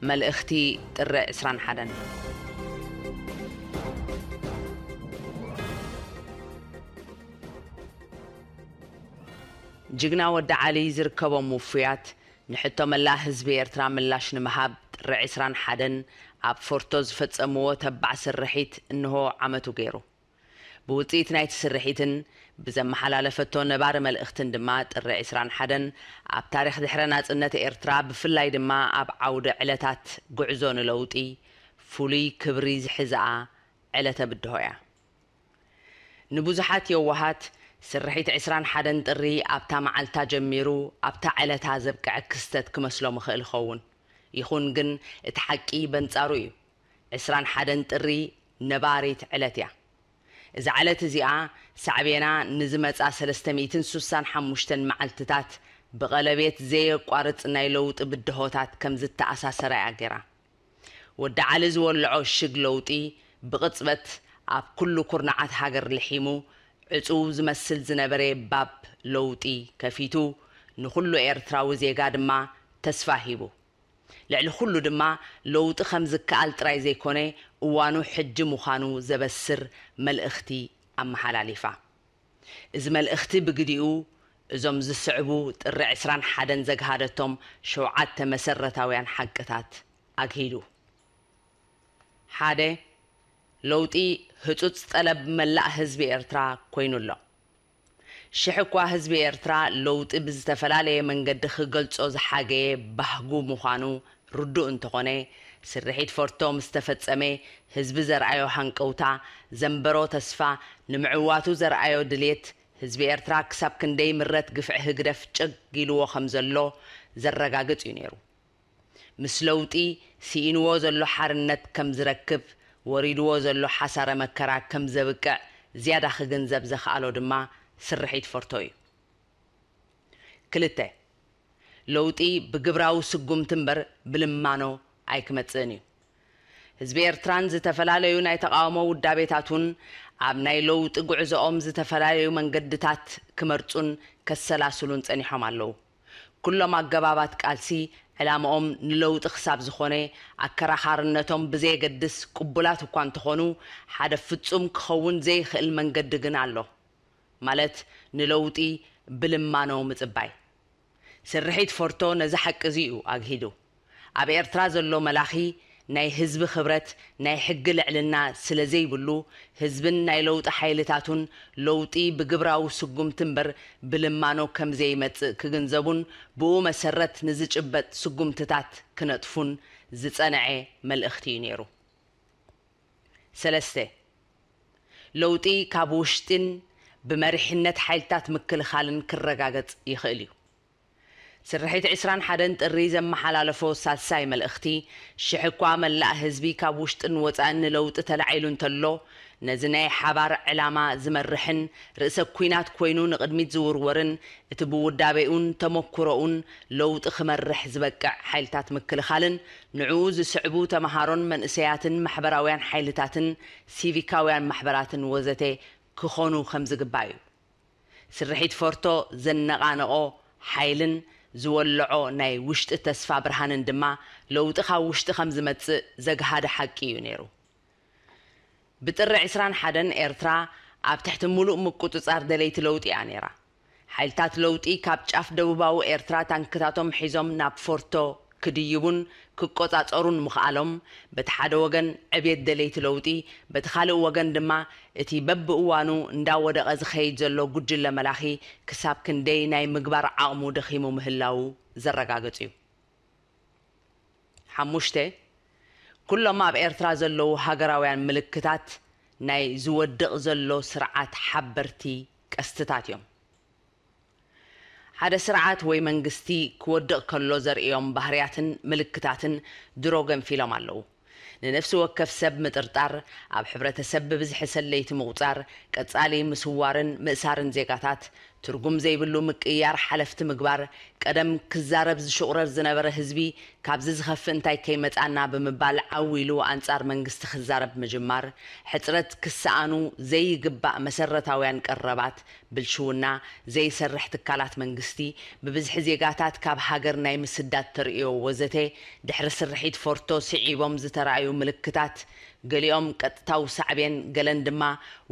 መልእኽቲ ጥሪ ዕስራን ሓደን። ጅግና ወዲ ዓሊ ዝርከቦም ውፉያት ንሕቶ መላእ ህዝቢ ኤርትራ ምላሽ ንምሃብ ጥሪ ዕስራን ሓደን ኣብ ፎርቶ ዝፈጸምዎ ተባዕ ስርሒት እንሆ ዓመቱ ገይሩ። ብውጽኢት ናይቲ ስርሒትን ብዘመሓላለፈቶ ነባሪ መልእኽትን ድማ ጥሪ ዕስራን ሓደን ኣብ ታሪኽ ድሕረ ናጽነት ኤርትራ ብፍላይ ድማ ኣብ ዓውዲ ዕለታት ጉዕዞ ንለውጢ ፍሉይ ክብሪ ዝሕዝኣ ዕለተ ብድሆ እያ። ንብዙሓት የዋሃት ስርሒት ዕስራን ሓደን ጥሪ ኣብታ መዓልታ ጀሚሩ ኣብታ ዕለታ ዘብቅዐ ክስተት ክመስሎም ይኽእል ይኸውን። ይኹን ግን እቲ ሓቂ በንጻሩ እዩ። ዕስራን ሓደን ጥሪ ነባሪት ዕለት እያ። እዛ ዕለት እዚኣ ሳዕቤና ንዝመጻ ሰለስተ ሚእትን ሱሳን ሓሙሽተን መዓልትታት ብቐለቤት ዘየቋርጽ ናይ ለውጢ ብድሆታት ከም ዝተኣሳሰራ እያ ገይራ። ወዲ ዓሊ ዝወልዖ ሽግ ለውጢ ብቕጽበት ኣብ ኩሉ ኩርናዓት ሃገር ልሒሙ ዕጹው ዝመስል ዝነበረ ባብ ለውጢ ከፊቱ ንኹሉ ኤርትራዊ ዜጋ ድማ ተስፋ ሂቡ። ልዕሊ ኩሉ ድማ ለውጢ ከም ዝከኣል ጥራይ ዘይኮነ እዋኑ ሕጂ ምዃኑ ዘበስር መልእኽቲ ኣመሓላሊፋ። እዚ መልእኽቲ ብግዲኡ እዞም ዝስዕቡ ጥሪ ዕስራን ሓደን ዘግሃደቶም ሸውዓተ መሰረታውያን ሓቅታት ኣግሂዱ። ሓደ፣ ለውጢ ህጹጽ ጠለብ መላእ ህዝቢ ኤርትራ ኮይኑ ኣሎ። ሽሕ እኳ ህዝቢ ኤርትራ ለውጢ ብዝተፈላለየ መንገዲ ክገልጾ ዝሓገየ ባህጉ ምዃኑ ርዱእ እንተኾነ፣ ስርሒት ፎርቶ ምስ ተፈጸመ ህዝቢ ዘርኣዮ ሃንቀውታ፣ ዘንበሮ ተስፋ፣ ንምዕዋቱ ዘርኣዮ ድልየት፣ ህዝቢ ኤርትራ ክሳብ ክንደይ ምረት ግፍዒ ህግደፍ ጭግ ኢልዎ ከም ዘሎ ዘረጋግጽ እዩ ነይሩ። ምስ ለውጢ ስኢንዎ ዘሎ ሓርነት ከም ዝረክብ፣ ወሪድዎ ዘሎ ሓሳረ መከራ ከም ዘብቅዕ ዝያዳ ክግንዘብ ዘኽኣሎ ድማ ስርሒት ፎርቶ እዩ። ክልተ፣ ለውጢ ብግብራዊ ስጉምቲ እምበር ብልማኖ ኣይክመጽእን እዩ። ህዝቢ ኤርትራን ዝተፈላለዩ ናይ ተቓውሞ ውዳቤታቱን ኣብ ናይ ለውጢ ጉዕዞኦም ዝተፈላለዩ መንገድታት ክመርጹን ከሰላስሉን ጸኒሖም ኣለዉ። ኩሎም ኣገባባት ቃልሲ ዕላምኦም ንለውጢ ክሳብ ዝኾነ ኣከራኻርነቶም ብዘየገድስ ቅቡላት እኳ እንተኾኑ ሓደ ፍጹም ክኸውን ዘይኽእል መንገዲ ግን ኣሎ። ማለት ንለውጢ ብልማኖ ምጽባይ። ስርሒት ፎርቶ ነዚ ሓቂ እዚ እዩ ኣግሂዱ። ኣብ ኤርትራ ዘሎ መላኺ ናይ ህዝቢ ክብረት ናይ ሕጊ ልዕልና ስለ ዘይብሉ ህዝብን ናይ ለውጢ ሓይልታቱን ለውጢ ብግብራዊ ስጉምቲ እምበር ብልማኖ ከም ዘይመጽእ ክግንዘቡን ብኡ መሰረት ንዝጭበጥ ስጉምትታት ክነጥፉን ዝጸንዐ መልእኽቲ እዩ ነይሩ። ሰለስተ፣ ለውጢ ካብ ውሽጢን ብመሪሕነት ሓይልታት ምክልኻልን ክረጋገጽ ይኽእል እዩ። ስርሒት ዕስራን ሓደን ጥሪ ዘመሓላለፎ ሳልሳይ መልእኽቲ፣ ሽሕ እኳ መላእ ህዝቢ ካብ ውሽጥን ወጻእን ንለውጢ ተላዒሉ እንተሎ፣ ነዚ ናይ ሓባር ዕላማ ዝመርሕን ርእሰ ኲናት ኮይኑ ንቕድሚት ዝውርወርን እቲ ብውዳቤኡን ተመኩሮኡን ለውጢ ክመርሕ ዝበቅዕ ሓይልታት ምክልኻልን ንዕኡ ዝስዕቡ ተመሃሮን መንእሰያትን ማሕበራውያን ሓይልታትን ሲቪካውያን ማሕበራትን ወዘተ ክኾኑ ከም ዝግባእ እዩ። ስርሒት ፎርቶ ዘነቓነቖ ሓይልን ዝወለዖ ናይ ውሽጢ ተስፋ ብርሃንን ድማ ለውጢ ካብ ውሽጢ ከም ዝመጽእ ዘግሃደ ሓቂ እዩ ነይሩ። ብጥሪ ዕስራን ሓደን ኤርትራ ኣብ ትሕቲ ምሉእ ምቁጽጻር ደለይቲ ለውጢ እያ ነይራ። ሓይልታት ለውጢ ካብ ጫፍ ደቡባዊ ኤርትራ ታንክታቶም ሒዞም ናብ ፎርቶ ክድይቡን ክቆጻጸሩን ምኽኣሎም፣ በቲ ሓደ ወገን ዕብየት ደለይቲ ለውጢ፣ በቲ ካልእ ወገን ድማ እቲ በብእዋኑ እንዳወደቐ ዝኸይድ ዘሎ ጉጅለ መላኺ ክሳብ ክንደይ ናይ ምግባር ዓቕሙ ደኺሙ ምህላዉ ዘረጋግጽ እዩ። ሓሙሽተ፣ ኩሎም ኣብ ኤርትራ ዘለዉ ሃገራውያን ምልክታት ናይ ዝወድቕ ዘሎ ስርዓት ሓበርቲ ቀስትታት እዮም። ሓደ ስርዓት ወይ መንግስቲ ክወድቕ ከሎ ዘርእዮም ባህርያትን ምልክታትን ድሮ ገንፊሎም ኣለዉ። ንነፍሲ ወከፍ ሰብ ምጥርጣር፣ ኣብ ሕብረተሰብ ብብዝሒ ሰለይቲ ምቑጻር፣ ቀጻሊ ምስዋርን ምእሳርን ዜጋታት፣ ትርጉም ዘይብሉ ምቅይያር ሓለፍቲ ምግባር፣ ቀደም ክዛረብ ዝሽቑረር ዝነበረ ህዝቢ ካብዚ ዝኸፍእ እንታይ ከይመጻና ብምባል ዓው ኢሉ ኣንጻር መንግስቲ ክዛረብ ምጅማር፣ ሕጽረት ክሰኣኑ ዘይግባእ መሰረታውያን ቀረባት፣ ብልሽውና፣ ዘይሰርሕ ትካላት መንግስቲ፣ ብብዝሒ ዜጋታት ካብ ሃገር ናይ ምስዳድ ተርእዮ ወዘተ፣ ድሕሪ ስርሒት ፎርቶ ስዒቦም ዝተራእዩ ምልክታት፣ ገሊኦም ቀጥታዊ ሳዕቤን፣ ገለን ድማ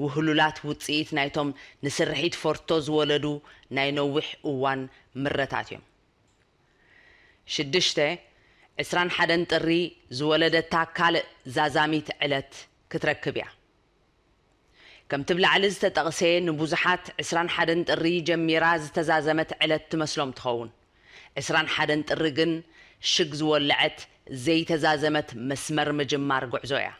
ውህሉላት ውጽኢት ናይቶም ንስርሒት ፎርቶ ዝወለዱ ናይ ነዊሕ እዋን ምረታት እዮም። ሽዱሽተ፣ ዕስራን ሓደን ጥሪ ዝወለደታ ካልእ ዛዛሚት ዕለት ክትረክብ እያ። ከምቲ ብላዕሊ ዝተጠቕሰ ንብዙሓት ዕስራን ሓደን ጥሪ ጀሚራ ዝተዛዘመት ዕለት ትመስሎም ትኸውን። ዕስራን ሓደን ጥሪ ግን ሽግ ዝወለዐት ዘይተዛዘመት መስመር ምጅማር ጉዕዞ እያ።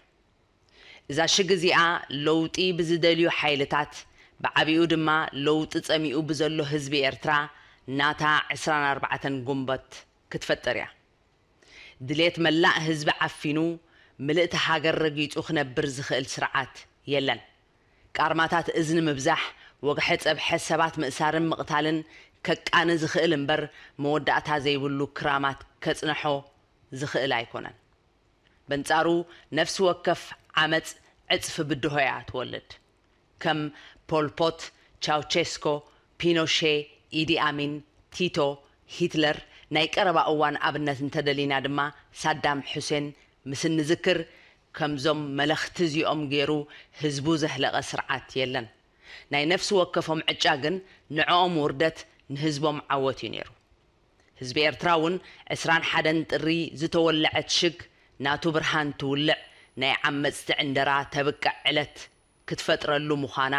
እዛ ሽግ እዚኣ ለውጢ ብዝደልዩ ሓይልታት፣ ብዓቢኡ ድማ ለውጢ ጸሚኡ ብዘሎ ህዝቢ ኤርትራ ናታ ዕስራን ኣርባዕተን ጉንበት ክትፈጥር እያ። ድሌት መላእ ህዝቢ ዓፊኑ ምልእቲ ሃገር ረጊጹ ክነብር ዝኽእል ስርዓት የለን። ቃርማታት እዝኒ ምብዛሕ፣ ወግሐ ጸብሐ ሰባት ምእሳርን ምቕታልን ከቃኒ ዝኽእል እምበር መወዳእታ ዘይብሉ ክራማት ከጽንሖ ዝኽእል ኣይኮነን። በንጻሩ ነፍሲ ወከፍ ዓመጽ ዕጽፊ ብድሆ እያ ትወልድ። ከም ፖልፖት፣ ቻውቸስኮ፣ ፒኖሼ፣ ኢዲ ኣሚን፣ ቲቶ፣ ሂትለር፣ ናይ ቀረባ እዋን ኣብነት እንተደሊና ድማ ሳዳም ሑሴን ምስ እንዝክር፣ ከምዞም መለኽቲ እዚኦም ገይሩ ህዝቡ ዘህለቐ ስርዓት የለን። ናይ ነፍሲ ወከፎም ዕጫ ግን ንዕኦም ውርደት ንህዝቦም ዓወት እዩ ነይሩ። ህዝቢ ኤርትራ እውን ዕስራን ሓደን ጥሪ ዝተወለዐት ሽግ ናቱ ብርሃን ትውልዕ ናይ ዓመጽቲ ዕንደራ ተብቅዕ ዕለት ክትፈጥረሉ ምዃና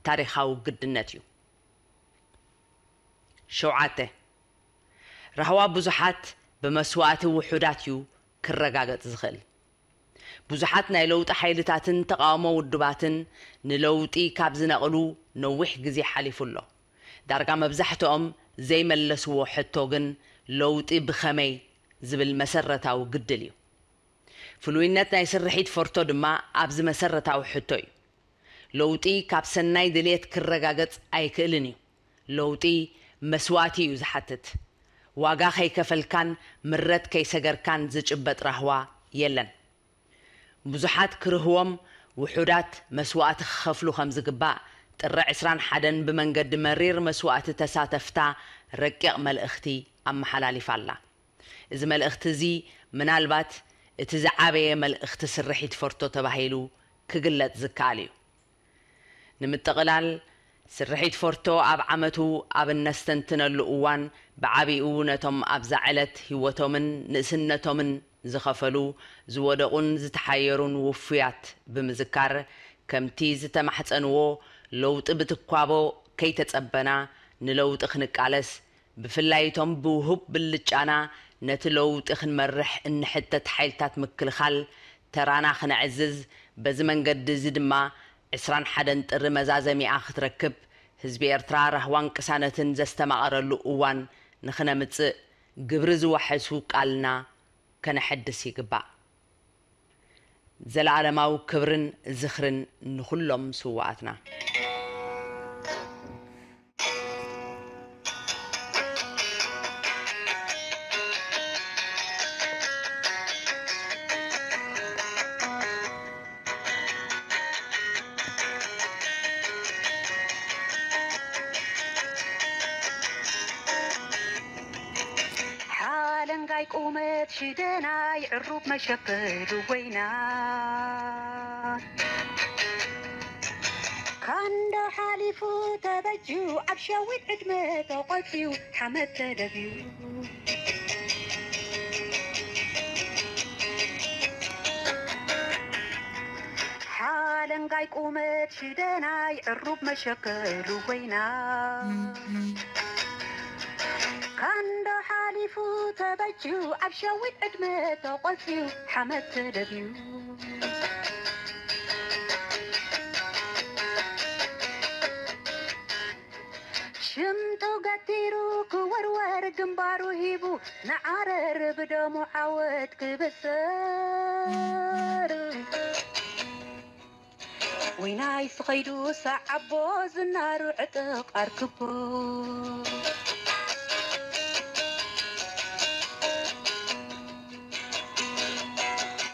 ታሪኻዊ ግድነት እዩ። ሸውዓተ፣ ራህዋ ብዙሓት ብመስዋእቲ ውሑዳት እዩ ክረጋገጽ ዝኽእል። ብዙሓት ናይ ለውጢ ሓይልታትን ተቓውሞ ውድባትን ንለውጢ ካብ ዝነቕሉ ነዊሕ ግዜ ሓሊፉ ኣሎ። ዳርጋ መብዛሕትኦም ዘይመለስዎ ሕቶ ግን ለውጢ ብኸመይ ዝብል መሰረታዊ ግድል እዩ። ፍሉይነት ናይ ስርሒት ፎርቶ ድማ ኣብዚ መሰረታዊ ሕቶ እዩ። ለውጢ ካብ ሰናይ ድልየት ክረጋገጽ ኣይክእልን እዩ። ለውጢ መስዋእቲ እዩ ዝሓትት። ዋጋ ከይከፈልካን ምረት ከይሰገርካን ዝጭበጥ ራህዋ የለን። ብዙሓት ክርህዎም፣ ውሑዳት መስዋእቲ ክኸፍሉ ከም ዝግባእ ጥሪ ዕስራን ሓደን ብመንገዲ መሪር መስዋእቲ ተሳተፍታ ረቂቕ መልእኽቲ ኣመሓላሊፋ ኣላ። እዚ መልእኽቲ እዚ ምናልባት እቲ ዝዓበየ መልእኽቲ ስርሒት ፎርቶ ተባሂሉ ክግለጽ ዝከኣል እዩ። ንምጥቕላል፣ ስርሒት ፎርቶ ኣብ ዓመቱ ኣብ እነስተንትነሉ እዋን፣ ብዓቢኡ ነቶም ኣብዛ ዕለት ህይወቶምን ንእስነቶምን ዝኸፈሉ፣ ዝወደቑን ዝተሓየሩን ውፉያት ብምዝካር፣ ከምቲ ዝተማሕጸንዎ ለውጢ ብትኳቦ ከይተጸበና ንለውጢ ክንቃለስ፣ ብፍላይ እቶም ብውሁብ ብልጫና ነቲ ለውጢ ክንመርሕ እንሕተት ሓይልታት ምክልኻል ተራና ክነዕዝዝ፣ በዚ መንገዲ እዚ ድማ ዕስራን ሓደን ጥሪ መዛዘሚኣ ክትረክብ፣ ህዝቢ ኤርትራ ራህዋን ቅሳነትን ዘስተማቐረሉ እዋን ንኽነምጽእ፣ ግብሪ ዝወሐሱ ቃልና ከነሐድስ ይግባእ። ዘለኣለማዊ ክብርን ዝኽርን ንኹሎም ስውኣትና። ሓለንጋይ ቁመት ሽደናይ ዕሩብ መሸፈኒ ወይና ካንዶ ሓሊፉ ተበጅዩ ኣብ ሸዊት ዕድመ ተቖጽዩ ሓመድ ተደብዩ ለንጋይ ቁመት ሽደናይ ዕሩብ መሸከሉ ኮይና። ካንዶ ሓሊፉ ተበጅዩ ኣብ ሸዊት ዕድመ ተቖጽዩ ሓመድ ተደብዩ። ሽምጡ ገቲሩ ክወርወር ግንባሩ ሂቡ ንዓረር ብደሙ ዓወት ክብስር። ወይናይ ስኸይዱ ሰዓቦ ዝናሩ ዕጥቕ ኣርክቦ።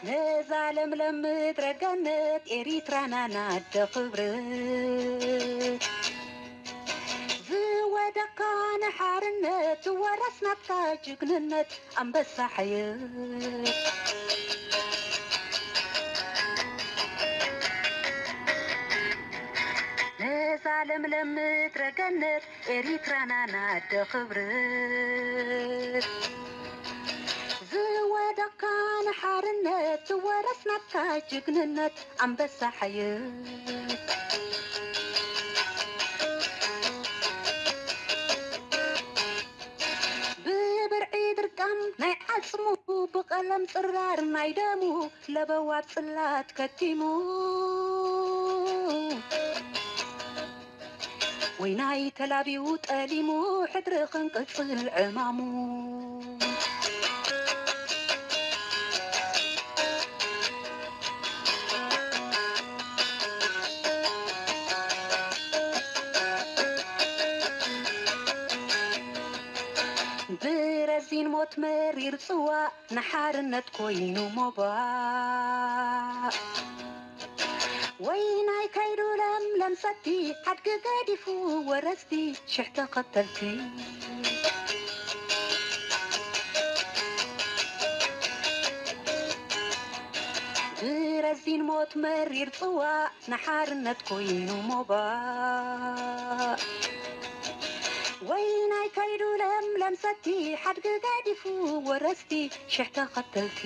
ነዛ ለምለም ምድረ ገነት ኤሪትራና ናደ ክብረት። ዝወደካ ንሓርነት ዝወረስ ናትካ ጅግንነት ኣንበሳ ሓየት። ነዛ ለምለም ምድረ ገነት ኤሪትራና ናደ ክብረት። ዝወደካ ንሓርነት ዝወረስ ናትካ ጅግንነት ኣንበሳ ሓየት። ብብርዒ ድርቃም ናይ ዓጽሙ ብቐለም ጽራር ናይ ደሙ ለበዋ ጽላት ከቲሙ። ወይናይ ተላብዩ ጠሊሙ ሕድሪ ክንቅጽል ዕማሙ። ብረዚን ሞት መሪር ጽዋእ ንሓርነት ኮይኑ ሞባእ። ወይናይ ከይዱ ለምለም ሰቲ ሓድጊ ገዲፉ ወረስቲ ሽሕ ተኸተልቲ። ብረዚን ሞት መሪር ጽዋእ ንሓርነት ኮይኑ ሞባእ። ወይናይ ከይዱ ለምለም ሰቲ ሓድጊ ገዲፉ ወረስቲ ሽሕ ተኸተልቲ።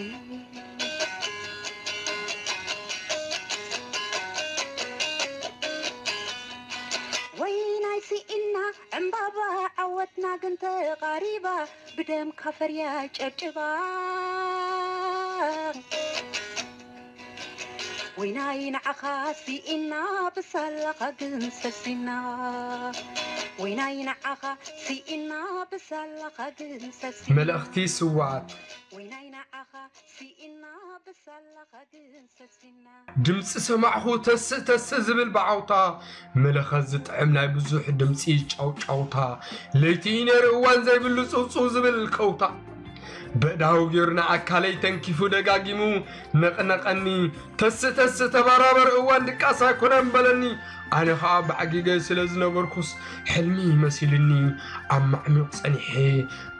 ወይናይ ስኢና ዕምባባ ዓወትና ግን ተቓሪባ ብደምካ ፈርያ ጨብጭባ። ወይናይ ንዓኻ ስኢና ብሳላኻ ግን ሰሲና። ወይናይ ንዓኻ ስኢና ብሳላኻ ግን ሰሲና። መልእኽቲ ስውኣት። ወይናይ ንዓኻ ስኢና ብሳላኻ ግን ሰሲና። ድምፂ ሰማዕኹ ተስእ ተስእ ዝብል ብዓውታ፣ መለኸት ዝጥዕም ናይ ብዙሕ ድምፂ ጫውጫውታ፣ ለይቲ እዩ ነይሩ እዋን ዘይብሉ ፅውፅው ዝብል ከውታ። በእዳው ገይሩ ንኣካለይ ተንኪፉ ደጋጊሙ ነቕነቐኒ። ተስእ ተስእ ተባራበር እዋን ድቃስ ኣይኮነን በለኒ። ኣነ ኸዓ ባዕጊገ ስለ ዝነበርኩስ ሕልሚ መሲልኒ ኣብ ማዕሚቕ ጸኒሐ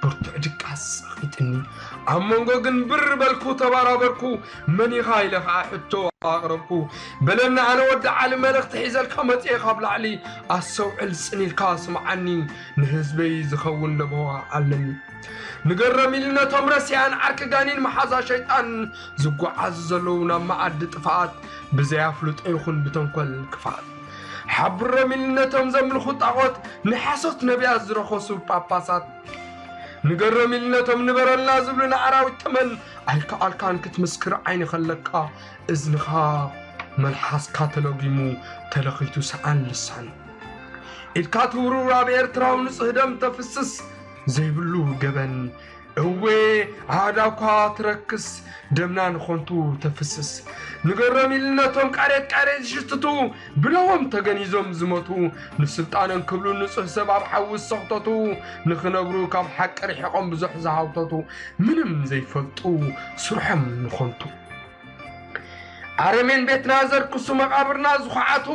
ብርቱዕ ድቃስ ጸቒጥኒ። ኣብ መንጎ ግን ብር በልኩ ተባራበርኩ። መን ኢኻ ኢለ ኸዓ ሕቶ ኣቕረብኩ። በለኒ ኣነ ወዲ ዓሊ መልእኽቲ ሒዘልካ መጽኤ ካብ ላዕሊ። ኣስተውዕል ጽን ኢልካ ስምዓኒ ንህዝበይ ዝኸውን ለበዋ ኣለኒ። ንገሮም ኢሉ ነቶም ረሲኣን ዓርኪ ጋኔን መሓዛ ሸይጣን ዝጓዓዙ ዘለዉ ናብ መኣዲ ጥፍኣት ብዘይ ኣፍልጦ ይኹን ብተንኮል ክፍኣት። ሓብሮም ኢሉ ነቶም ዘምልኹ ጣዖት ንሓሶት ነቢያት ዝረኸሱ ጳጳሳት። ንገሮም ኢሉ ነቶም ንበረልና ዝብሉ ንኣራዊት ተመን ኣይከኣልካን ክትምስክር ዓይኒ ከለካ እዝንኻ መልሓስካ ተለጒሙ ተለኺቱ ሰኣን ልሳን። ኢድካ ትውርውር ኣብ ኤርትራዊ ንጹህ ደም ተፍስስ ዘይብሉ ገበን። እወ ኣእዳውካ ትረክስ ደምና ንኾንቱ ተፍስስ። ንገሮም ኢሉ ነቶም ቃሬት ቃሬት ዝሽትቱ ብለዎም ተገኒዞም ዝሞቱ ንስልጣኖም ክብሉ ንጹህ ሰብ ኣብ ሓዊ ዝሰኽተቱ ንኽነብሩ ካብ ሓቂ ርሒቖም ብዙሕ ዝሃውተቱ ምንም ዘይፈልጡ ስርሖም ንኾንቱ። ኣረሜን ቤትና ዘርክሱ መቓብርና ዝኹዓቱ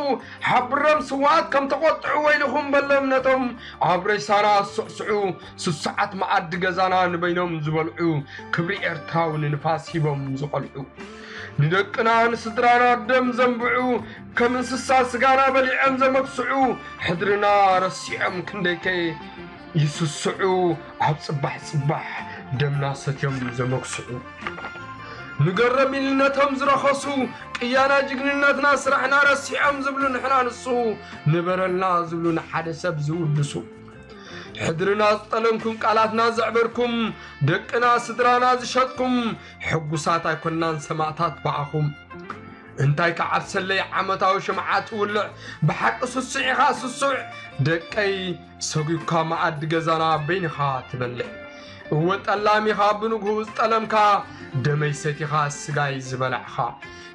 ሓብሮም ስውኣት ከም ተቖጥዑ ወይልኹም በሎም ነቶም ኣብ ሬሳና ዝስዕስዑ ስሱዓት መኣዲ ገዛና ንበይኖም ዝበልዑ ክብሪ ኤርትራዊ ንንፋስ ሂቦም ዝቐልዑ ንደቅና ንስድራና ደም ዘንብዑ ከም እንስሳ ስጋና በሊዖም ዘመክስዑ ሕድርና ረሲዖም ክንደይከ ይስስዑ ኣብ ጽባሕ ጽባሕ ደምና ሰትዮም ዘመክስዑ። ንገረም ኢልነቶም ዝረኸሱ፣ ቅያና ጅግንነትና ስራሕና ረሲዖም ዝብሉ ንሕና ንሱ፣ ንበረልና ዝብሉ ንሓደ ሰብ ዝውድሱ። ሕድርና ዝጠለምኩም፣ ቃላትና ዘዕበርኩም፣ ደቅና ስድራና ዝሸጥኩም፣ ሕጉሳት ኣይኮናን ሰማእታት ብኣኹም። እንታይ ከዓብሰለይ ዓመታዊ ሽምዓ ትውልዕ፣ ብሓቂ ስሱዕ ኢኻ ስሱዕ። ደቀይ ሰጒግካ መኣዲ ገዛና በይንኻ ትበልዕ። እወ ጠላም ኢኻ ብንግሁ ዝጠለምካ፣ ደመይ ሰቲኻ ስጋይ ዝበላዕኻ።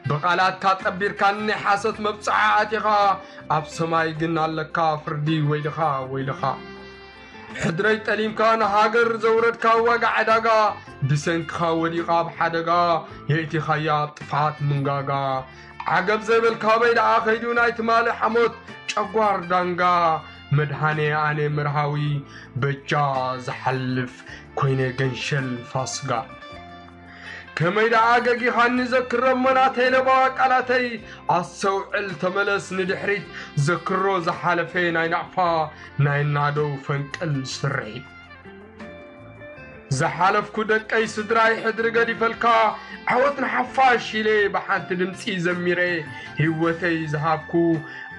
ብቓላትካ ጠቢርካኒ ሓሶት መብጽዓ ኣቲኻ፣ ኣብ ሰማይ ግን ኣለካ ፍርዲ ወይልኻ ወይልኻ። ሕድረይ ጠሊምካ ንሃገር ዘውረድካ ዋጋ ዕዳጋ፣ ብሰንክኻ ወዲቓ ኣብ ሓደጋ፣ የእቲኻያ ኣብ ጥፍኣት ምንጋጋ። ዓገብ ዘይበልካ በይ ደኣ ከይዱ ናይ ትማሊ ሓሞት ጨጓር ዳንጋ፣ መድሃኔ ኣነ መርሃዊ በጃ ዝሓልፍ ኮይነ ገንሸል ፋስጋ። ከመይ ደኣ ገጊኻኒ ዘክሮ እሞ ናተይ ለባዋ ቃላተይ፣ ኣስተውዕል ተመለስ ንድሕሪት፣ ዘክሮ ዝሓለፈ ናይ ናቕፋ ናይ ናደው ፈንቅል ስርሒት። ዝሓለፍኩ ደቀይ ስድራይ ሕድሪ ገዲፈልካ፣ ዓወት ንሓፋሽ ኢለ ብሓንቲ ድምፂ ዘሚረ፣ ህይወተይ ዝሃብኩ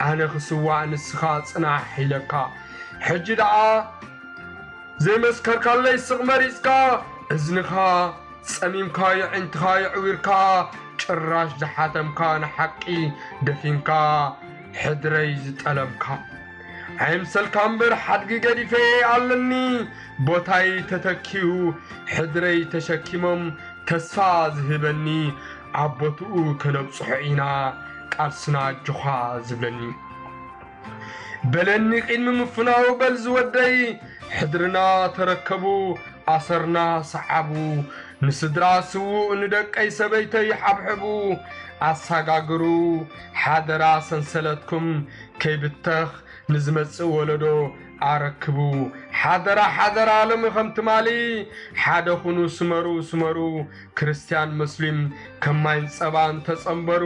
ኣነ ክስዋእ ንስኻ ጽናሕ ኢለካ። ሕጂ ደኣ ዘይመስከርካለይ ስቕ መሪጽካ፣ እዝንኻ ጸሚምካ የዒንትኻ የዕዊርካ፣ ጭራሽ ዝሓተምካ ንሓቂ ደፊንካ፣ ሕድረይ ዝጠለምካ። ኣይምሰልካ እምበር ሓድጊ ገዲፈ ኣለኒ፣ ቦታይ ተተኪኡ ሕድረይ ተሸኪሞም ተስፋ ዝህበኒ፣ ኣብ ቦትኡ ከነብጽሖ ኢና ቃልስና ኣጆኻ ዝብለኒ። በለኒ ቅድሚ ምፍናው በል ዝወደይ፣ ሕድርና ተረከቡ ኣሰርና ሰዓቡ፣ ንስድራ ስዉእ ንደቀይ ሰበይተይ ሓብሕቡ፣ ኣሳጋግሩ ሓደራ ሰንሰለትኩም ከይብተኽ ንዝመጽእ ወለዶ ኣረክቡ። ሓደራ ሓደራ ሎሚ ከም ትማሊ ሓደ ኩኑ ስመሩ ስመሩ፣ ክርስትያን መስሊም ከም ማይን ጸባን ተጸንበሩ።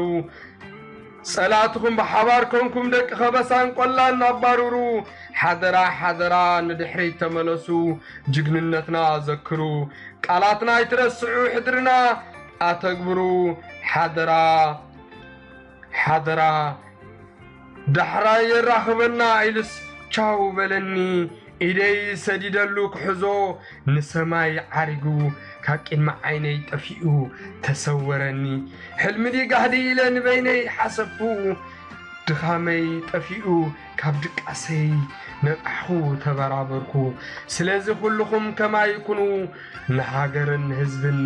ጸላእትኹም ብሓባር ኮንኩም ደቂ ከበሳን ቆላን ኣባርሩ። ሓደራ ሓደራ ንድሕሪት ተመለሱ፣ ጅግንነትና ዘክሩ። ቃላትና ኣይትረስዑ፣ ሕድርና ኣተግብሩ። ሓደራ ሓደራ ዳሕራይ የራኽበና ኢሉስ ቻው በለኒ። ኢደይ ሰዲደሉ ክሕዞ ንሰማይ ዓሪጉ ካብ ቅድሚ ዓይነይ ጠፊኡ ተሰወረኒ። ሕልሚ ድዩ ጋህዲ ኢለ ንበይነይ ሓሰብኩ። ድኻመይ ጠፊኡ ካብ ድቃሰይ ነቃሕኹ ተበራበርኩ። ስለዚ ኩልኹም ከማይ ኩኑ፣ ንሃገርን ህዝብን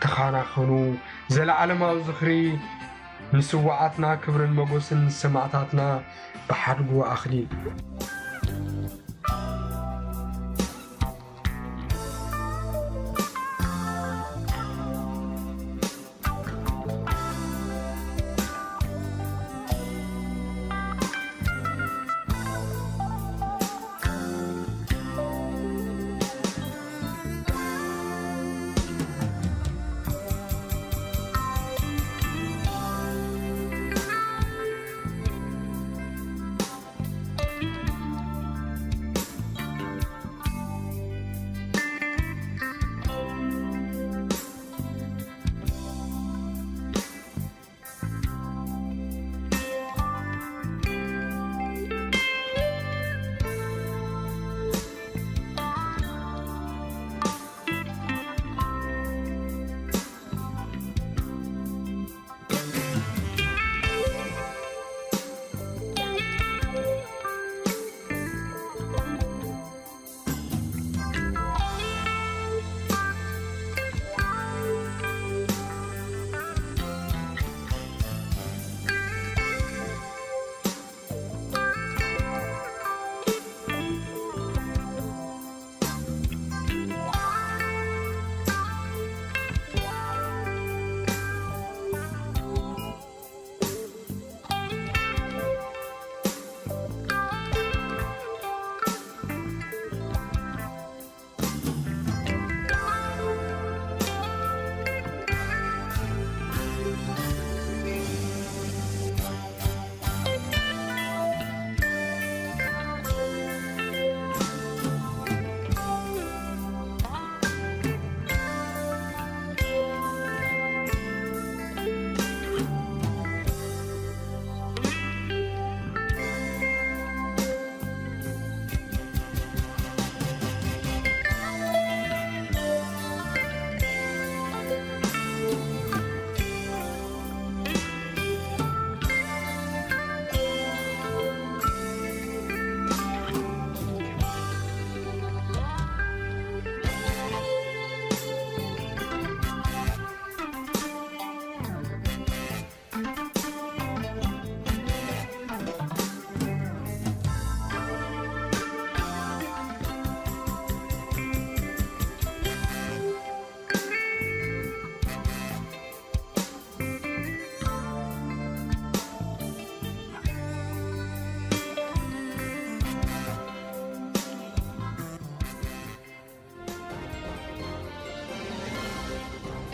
ተኻናኸኑ። ዘለዓለማዊ ዝኽሪ ንስውኣትና ክብርን መጎስን ንሰማእታትና ብሓድጉ ኣኽሊል።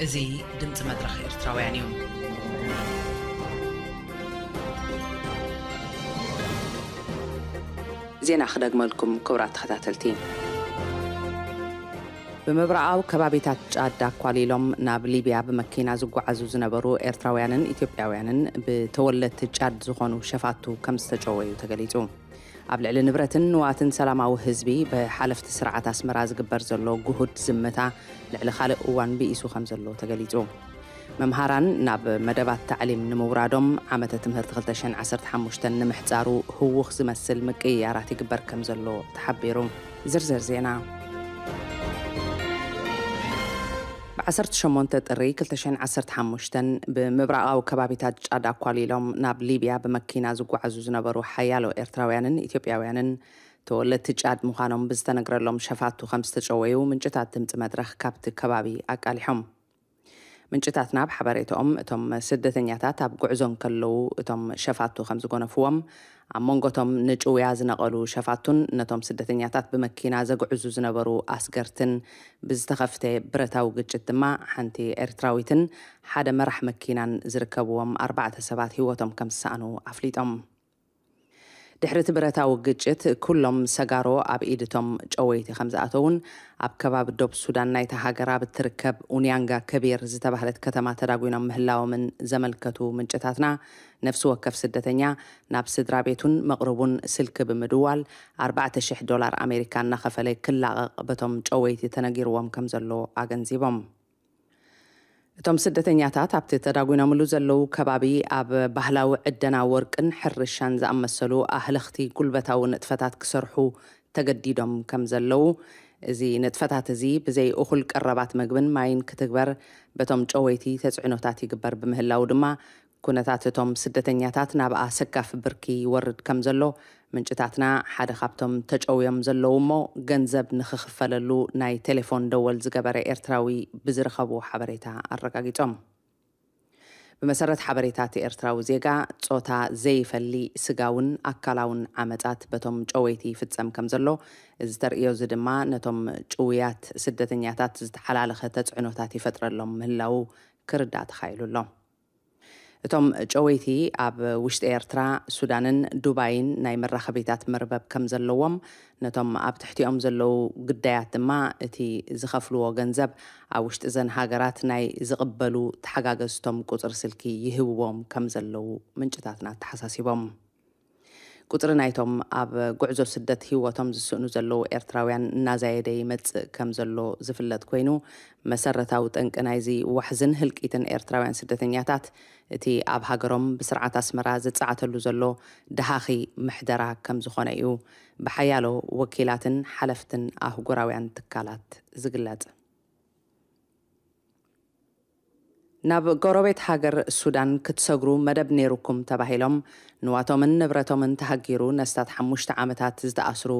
እዚ ድምፂ መድረኽ ኤርትራውያን እዩ። ዜና ክደግመልኩም፣ ክቡራት ተኸታተልቲ። ብምብራቓዊ ከባቢታት ጫድ ኣኳሊሎም ናብ ሊብያ ብመኪና ዝጓዓዙ ዝነበሩ ኤርትራውያንን ኢትዮጵያውያንን ብተወለድቲ ጫድ ዝኾኑ ሸፋቱ ከም ዝተጨወዩ ተገሊጹ። ኣብ ልዕሊ ንብረትን ንዋትን ሰላማዊ ህዝቢ ብሓለፍቲ ስርዓት ኣስመራ ዝግበር ዘሎ ግሁድ ዝምታ ልዕሊ ካልእ እዋን ብኢሱ ከም ዘሎ ተገሊጹ። መምሃራን ናብ መደባት ታዕሊም ንምውራዶም ዓመተ ትምህርቲ ክልተ ሽሕን ዓሰርተ ሓሙሽተን ንምሕጻሩ ህዉኽ ዝመስል ምቅይያራት ይግበር ከም ዘሎ ተሓቢሩ። ዝርዝር ዜና። ብ ዓሰርተ ሸሞንተ ጥሪ ክልተ ሽሕን ዓሰርተ ሓሙሽተን ብምብራቓዊ ከባቢታት ጫድ ኣኳሊሎም ናብ ሊብያ ብመኪና ዝጓዓዙ ዝነበሩ ሓያሎ ኤርትራውያንን ኢትዮጵያውያንን ተወለድቲ ጫድ ምዃኖም ብዝተነግረሎም ሸፋቱ ከም ዝተጨወዩ ምንጭታት ድምፂ መድረኽ ካብቲ ከባቢ ኣቃሊሖም። ምንጭታትና ኣብ ሓበሬታኦም እቶም ስደተኛታት ኣብ ጉዕዞ እንከለዉ እቶም ሸፋቱ ከም ዝጎነፍዎም፣ ኣብ መንጎቶም ንጭውያ ዝነቐሉ ሸፋቱን ነቶም ስደተኛታት ብመኪና ዘጉዕዙ ዝነበሩ ኣስገርትን ብዝተኸፍተ ብረታዊ ግጭት ድማ ሓንቲ ኤርትራዊትን ሓደ መራሕ መኪናን ዝርከብዎም ኣርባዕተ ሰባት ህይወቶም ከም ዝሰኣኑ ኣፍሊጦም። ድሕሪ እቲ ብረታዊ ግጭት ኩሎም ሰጋሮ ኣብ ኢድ እቶም ጨወይቲ ከም ዝኣተዉን ኣብ ከባቢ ዶብ ሱዳን ናይታ ሃገር ኣብ እትርከብ ኡንያንጋ ከቢር ዝተባህለት ከተማ ተዳጒኖም ምህላዎምን ዘመልከቱ ምንጭታትና፣ ነፍሲ ወከፍ ስደተኛ ናብ ስድራ ቤቱን መቕርቡን ስልኪ ብምድዋል ኣርባዕተ ሽሕ ዶላር ኣሜሪካ እናኸፈለ ክላቐቕ በቶም ጨወይቲ ተነጊርዎም ከም ዘሎ ኣገንዚቦም። እቶም ስደተኛታት ኣብቲ ተዳጒኖምሉ ዘለዉ ከባቢ ኣብ ባህላዊ ዕደና ወርቅን ሕርሻን ዝኣመሰሉ ኣህለኽቲ ጉልበታዊ ንጥፈታት ክሰርሑ ተገዲዶም ከም ዘለዉ፣ እዚ ንጥፈታት እዚ ብዘይ እኹል ቀረባት መግብን ማይን ክትግበር በቶም ጨወይቲ ተጽዕኖታት ይግበር ብምህላዉ ድማ፣ ኩነታት እቶም ስደተኛታት ናብ ኣሰካፊ ብርኪ ይወርድ ከም ዘሎ ምንጭታትና ሓደ ካብቶም ተጨውዮም ዘለዉ እሞ ገንዘብ ንኽኽፈለሉ ናይ ቴሌፎን ደወል ዝገበረ ኤርትራዊ ብዝረኸብዎ ሓበሬታ ኣረጋጊጾም። ብመሰረት ሓበሬታ እቲ ኤርትራዊ ዜጋ፣ ጾታ ዘይፈሊ ስጋውን ኣካላውን ዓመጻት በቶም ጨወይቲ ይፍጸም ከም ዘሎ፣ እዚ ተርእዮ እዚ ድማ ነቶም ጭውያት ስደተኛታት ዝተሓላለኸ ተጽዕኖታት ይፈጥረሎም ምህላዉ ክርዳእ ተኻኢሉ ኣሎ። እቶም ጨወይቲ ኣብ ውሽጢ ኤርትራ፣ ሱዳንን ዱባይን ናይ መራኸቢታት መርበብ ከም ዘለዎም፣ ነቶም ኣብ ትሕቲኦም ዘለዉ ግዳያት ድማ እቲ ዝኸፍልዎ ገንዘብ ኣብ ውሽጢ እዘን ሃገራት ናይ ዝቕበሉ ተሓጋገዝቶም ቁጽሪ ስልኪ ይህብዎም ከም ዘለዉ ምንጭታትና ኣተሓሳሲቦም። ቁጽሪ ናይቶም ኣብ ጉዕዞ ስደት ህይወቶም ዝስእኑ ዘለዉ ኤርትራውያን እናዛየደ ይመጽእ ከም ዘሎ ዝፍለጥ ኮይኑ፣ መሰረታዊ ጠንቂ ናይዚ ዋሕዝን ህልቂትን ኤርትራውያን ስደተኛታት፣ እቲ ኣብ ሃገሮም ብስርዓት ኣስመራ ዝጸዓተሉ ዘሎ ደሃኺ ምሕደራ ከም ዝኾነ እዩ ብሓያሎ ወኪላትን ሓለፍትን ኣህጉራውያን ትካላት ዝግለጽ። ናብ ጎረቤት ሃገር ሱዳን ክትሰግሩ መደብ ነይሩኩም ተባሂሎም ንዋቶምን ንብረቶምን ተሃጊሩ ነስታት ሓሙሽተ ዓመታት ዝተኣስሩ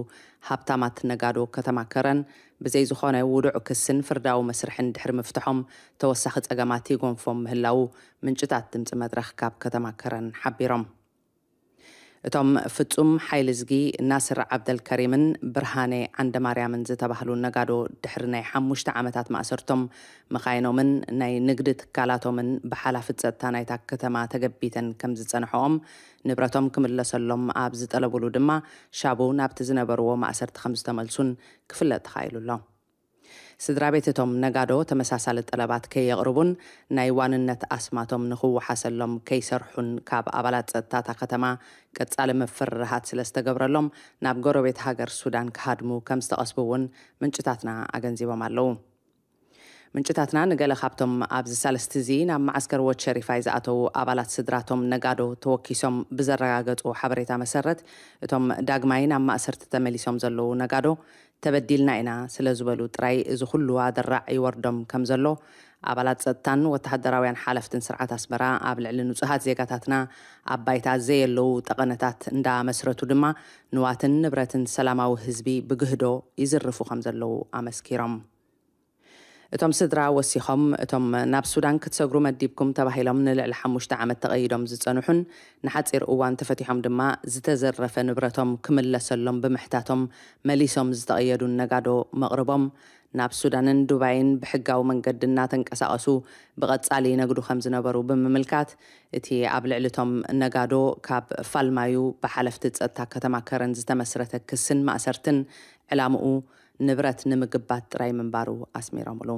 ሃብታማት ነጋዶ ከተማ ከረን፣ ብዘይ ዝኾነ ውዱዕ ክስን ፍርዳዊ መስርሕን ድሕሪ ምፍትሖም፣ ተወሳኺ ጸገማት ይጎንፎም ምህላዉ ምንጭታት ድምጺ መድረኽ ካብ ከተማ ከረን ሓቢሮም። እቶም ፍጹም ሓይልዝጊ፣ ናስር ዓብደልከሪምን ብርሃነ ዓንደማርያምን ዝተባህሉ ነጋዶ፣ ድሕሪ ናይ ሓሙሽተ ዓመታት ማእሰርቶም፣ መኻይኖምን ናይ ንግዲ ትካላቶምን ብሓላፊ ጸጥታ ናይታ ከተማ ተገቢተን ከም ዝጸንሐኦም፣ ንብረቶም ክምለሰሎም ኣብ ዝጠለቡሉ ድማ፣ ሻቡ ናብቲ ዝነበርዎ ማእሰርቲ ከም ዝተመልሱን ክፍለጥ ተኻኢሉ ኣሎ። ስድራ ቤት እቶም ነጋዶ ተመሳሳሊ ጠለባት ከየቕርቡን ናይ ዋንነት ኣስማቶም ንኽወሓሰሎም ከይሰርሑን ካብ ኣባላት ጸጥታ እታ ከተማ ቀጻሊ ምፍርራሃት ስለ ዝተገብረሎም ናብ ጎረቤት ሃገር ሱዳን ክሃድሙ ከም ዝተቐስቡ እውን ምንጭታትና ኣገንዚቦም ኣለዉ። ምንጭታትና ንገለ ካብቶም ኣብዚ ሳልስቲ እዚ ናብ መዓስከር ዎት ሸሪፋይ ዝኣተዉ ኣባላት ስድራቶም ነጋዶ ተወኪሶም ብዘረጋገጹ ሓበሬታ መሰረት፣ እቶም ዳግማይ ናብ ማእሰርቲ ተመሊሶም ዘለዉ ነጋዶ ተበዲልና ኢና ስለ ዝበሉ ጥራይ እዚ ኩሉ ኣደራዕ ይወርዶም ከም ዘሎ ኣባላት ጸጥታን ወተሃደራውያን ሓለፍትን ስርዓት ኣስመራ ኣብ ልዕሊ ንጹሃት ዜጋታትና ኣብ ባይታ ዘየለዉ ጠቐነታት እንዳመስረቱ ድማ ንዋትን ንብረትን ሰላማዊ ህዝቢ ብግህዶ ይዝርፉ ከም ዘለዉ ኣመስኪሮም። እቶም ስድራ ወሲኾም፣ እቶም ናብ ሱዳን ክትሰግሩ መዲብኩም ተባሂሎም ንልዕሊ ሓሙሽተ ዓመት ተቐይዶም ዝጸንሑን ንሓጺር እዋን ተፈቲሖም ድማ ዝተዘረፈ ንብረቶም ክምለሰሎም ብምሕታቶም መሊሶም ዝተቐየዱን ነጋዶ መቕርቦም፣ ናብ ሱዳንን ዱባይን ብሕጋዊ መንገዲ እናተንቀሳቐሱ ብቐጻሊ ይነግዱ ከም ዝነበሩ ብምምልካት፣ እቲ ኣብ ልዕሊ እቶም ነጋዶ ካብ ፋልማዩ ብሓለፍቲ ጸጥታ ከተማ ከረን ዝተመስረተ ክስን ማእሰርትን ዕላምኡ ንብረት ንምግባት ጥራይ ምንባሩ ኣስሚሮምሉ።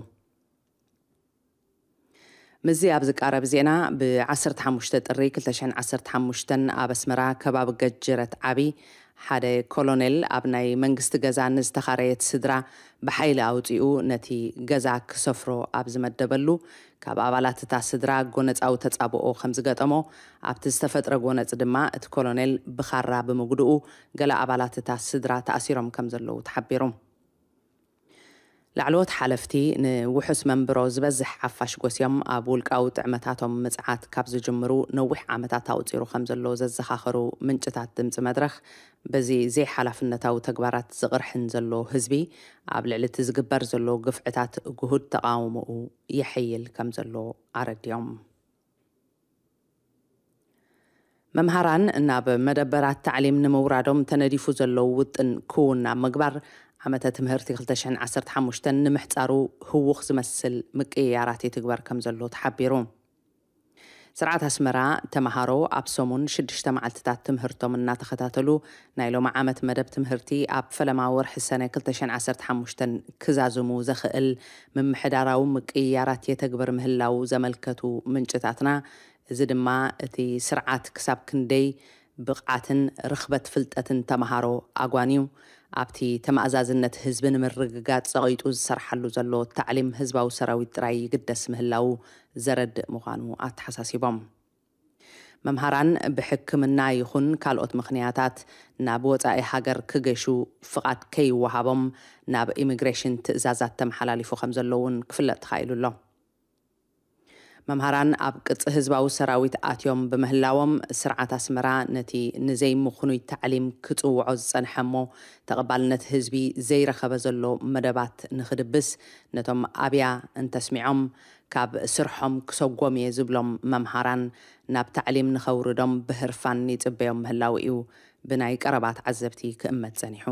ምስዚ ኣብ ዝቃረብ ዜና፣ ብ15 ጥሪ 2015 ኣብ ኣስመራ ከባቢ ገጅረት ዓቢ ሓደ ኮሎኔል ኣብ ናይ መንግስቲ ገዛ ንዝተኻረየት ስድራ ብሓይሊ ኣውጺኡ ነቲ ገዛ ክሰፍሮ ኣብ ዝመደበሉ፣ ካብ ኣባላት እታ ስድራ ጎነጻዊ ተጻብኦ ከም ዝገጠሞ፣ ኣብቲ ዝተፈጥረ ጎነጽ ድማ እቲ ኮሎኔል ብኻራ ብምጉድኡ፣ ገለ ኣባላት እታ ስድራ ተኣሲሮም ከም ዘለዉ ተሓቢሩ። ላዕለዎት ሓለፍቲ ንውሑስ መንብሮ ዝበዝሕ ሓፋሽ ጎስዮም ኣብ ውልቃዊ ጥዕመታቶም ምጽዓት ካብ ዝጅምሩ ነዊሕ ዓመታት ኣቑጺሩ ከም ዘሎ ዘዘኻኸሩ ምንጭታት ድምጺ መድረኽ፣ በዚ ዘይሓላፍነታዊ ተግባራት ዝቕርሕን ዘሎ ህዝቢ፣ ኣብ ልዕሊ እቲ ዝግበር ዘሎ ግፍዕታት ግሁድ ተቓውሞኡ የሐይል ከም ዘሎ ኣረድዮም። መምሃራን ናብ መደበራት ታዕሊም ንምውራዶም ተነዲፉ ዘለዉ ውጥን ክውን ኣብ ምግባር፣ ዓመተ ትምህርቲ 2015 ንምሕጻሩ ህዉኽ ዝመስል ምቅይያራት ይትግበር ከም ዘሎ ተሓቢሩ። ስርዓት ኣስመራ፣ ተመሃሮ ኣብ ሰሙን ሽዱሽተ መዓልትታት ትምህርቶም እናተኸታተሉ፣ ናይ ሎሚ ዓመት መደብ ትምህርቲ ኣብ ፈለማ ወርሒ ሰነ 2015 ክዛዝሙ ዘኽእል ምምሕዳራዊ ምቅይያራት የተግብር ምህላዉ ዘመልከቱ ምንጭታትና፣ እዚ ድማ እቲ ስርዓት ክሳብ ክንደይ ብቕዓትን ርኽበት ፍልጠትን ተመሃሮ ኣጓንዩ፣ ኣብቲ ተመኣዛዝነት ህዝቢ ንምርግጋጽ ጸቒጡ ዝሰርሓሉ ዘሎ ታዕሊም ህዝባዊ ሰራዊት ጥራይ ይግደስ ምህላዉ ዘረድእ ምዃኑ ኣተሓሳሲቦም። መምሃራን ብሕክምና ይኹን ካልኦት ምኽንያታት ናብ ወጻኢ ሃገር ክገሹ ፍቓድ ከይወሃቦም ናብ ኢሚግሬሽን ትእዛዛት ተመሓላሊፉ ከም ዘሎ እውን ክፍለጥ ተኻኢሉ ኣሎ። መምሃራን ኣብ ቅጽ ህዝባዊ ሰራዊት ኣትዮም ብምህላዎም፣ ስርዓት ኣስመራ ነቲ ንዘይምኽኑይ ታዕሊም ክጽውዖ ዝጸንሐ እሞ ተቐባልነት ህዝቢ ዘይረኸበ ዘሎ መደባት ንኽድብስ፣ ነቶም ኣብያ እንተስሚዖም ካብ ስርሖም ክሰጎም እየ ዝብሎም መምሃራን ናብ ታዕሊም ንኸውርዶም ብህርፋን ይጽበዮም ምህላዉ እዩ ብናይ ቀረባ ተዓዘብቲ ክእመት ጸኒሑ።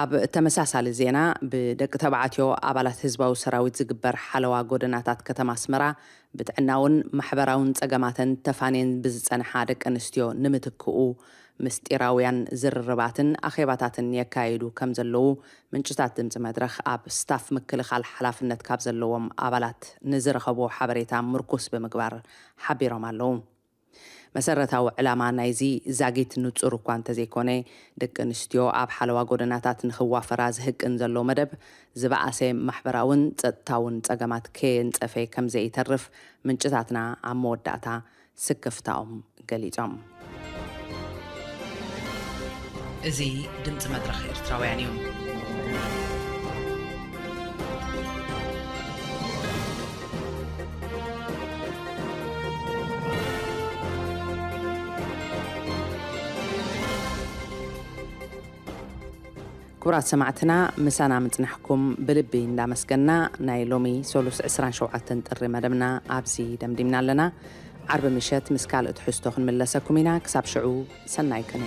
ኣብ ተመሳሳሊ ዜና፣ ብደቂ ተባዕትዮ ኣባላት ህዝባዊ ሰራዊት ዝግበር ሓለዋ ጎደናታት ከተማ ኣስመራ ብጥዕናውን ማሕበራውን ጸገማተን ተፋንየን ብዝጸንሓ ደቂ ኣንስትዮ ንምትክኡ፣ ምስጢራውያን ዝርርባትን ኣኼባታትን የካይዱ ከም ዘለዉ ምንጭታት ድምጺ መድረኽ ኣብ ስታፍ ምክልኻል ሓላፍነት ካብ ዘለዎም ኣባላት ንዝረኸብዎ ሓበሬታ ምርኩስ ብምግባር ሓቢሮም ኣለዉ። መሰረታዊ ዕላማ ናይዚ ዛጊት ንጹር እኳ እንተዘይኮነ፣ ደቂ ኣንስትዮ ኣብ ሓለዋ ጎደናታት ንኽዋፈራ ዝህቅን ዘሎ መደብ፣ ዝበኣሰ ማሕበራውን ጸጥታውን ጸገማት ከየንጸፈ ከም ዘይተርፍ ምንጭታትና ኣብ መወዳእታ ስክፍታኦም ገሊጾም። እዚ ድምጺ መድረኽ ኤርትራውያን እዩ። ክቡራት ሰማዕትና፣ ምሳና ምጽናሕኩም ብልቢ እንዳመስገና፣ ናይ ሎሚ ሰሉስ 27 ጥሪ መደብና ኣብዚ ደምዲምና ኣለና። ዓርቢ ምሸት ምስ ካልእ ትሕዝቶ ክንምለሰኩም ኢና። ክሳብ ሽዑ፣ ሰናይ ቅነ።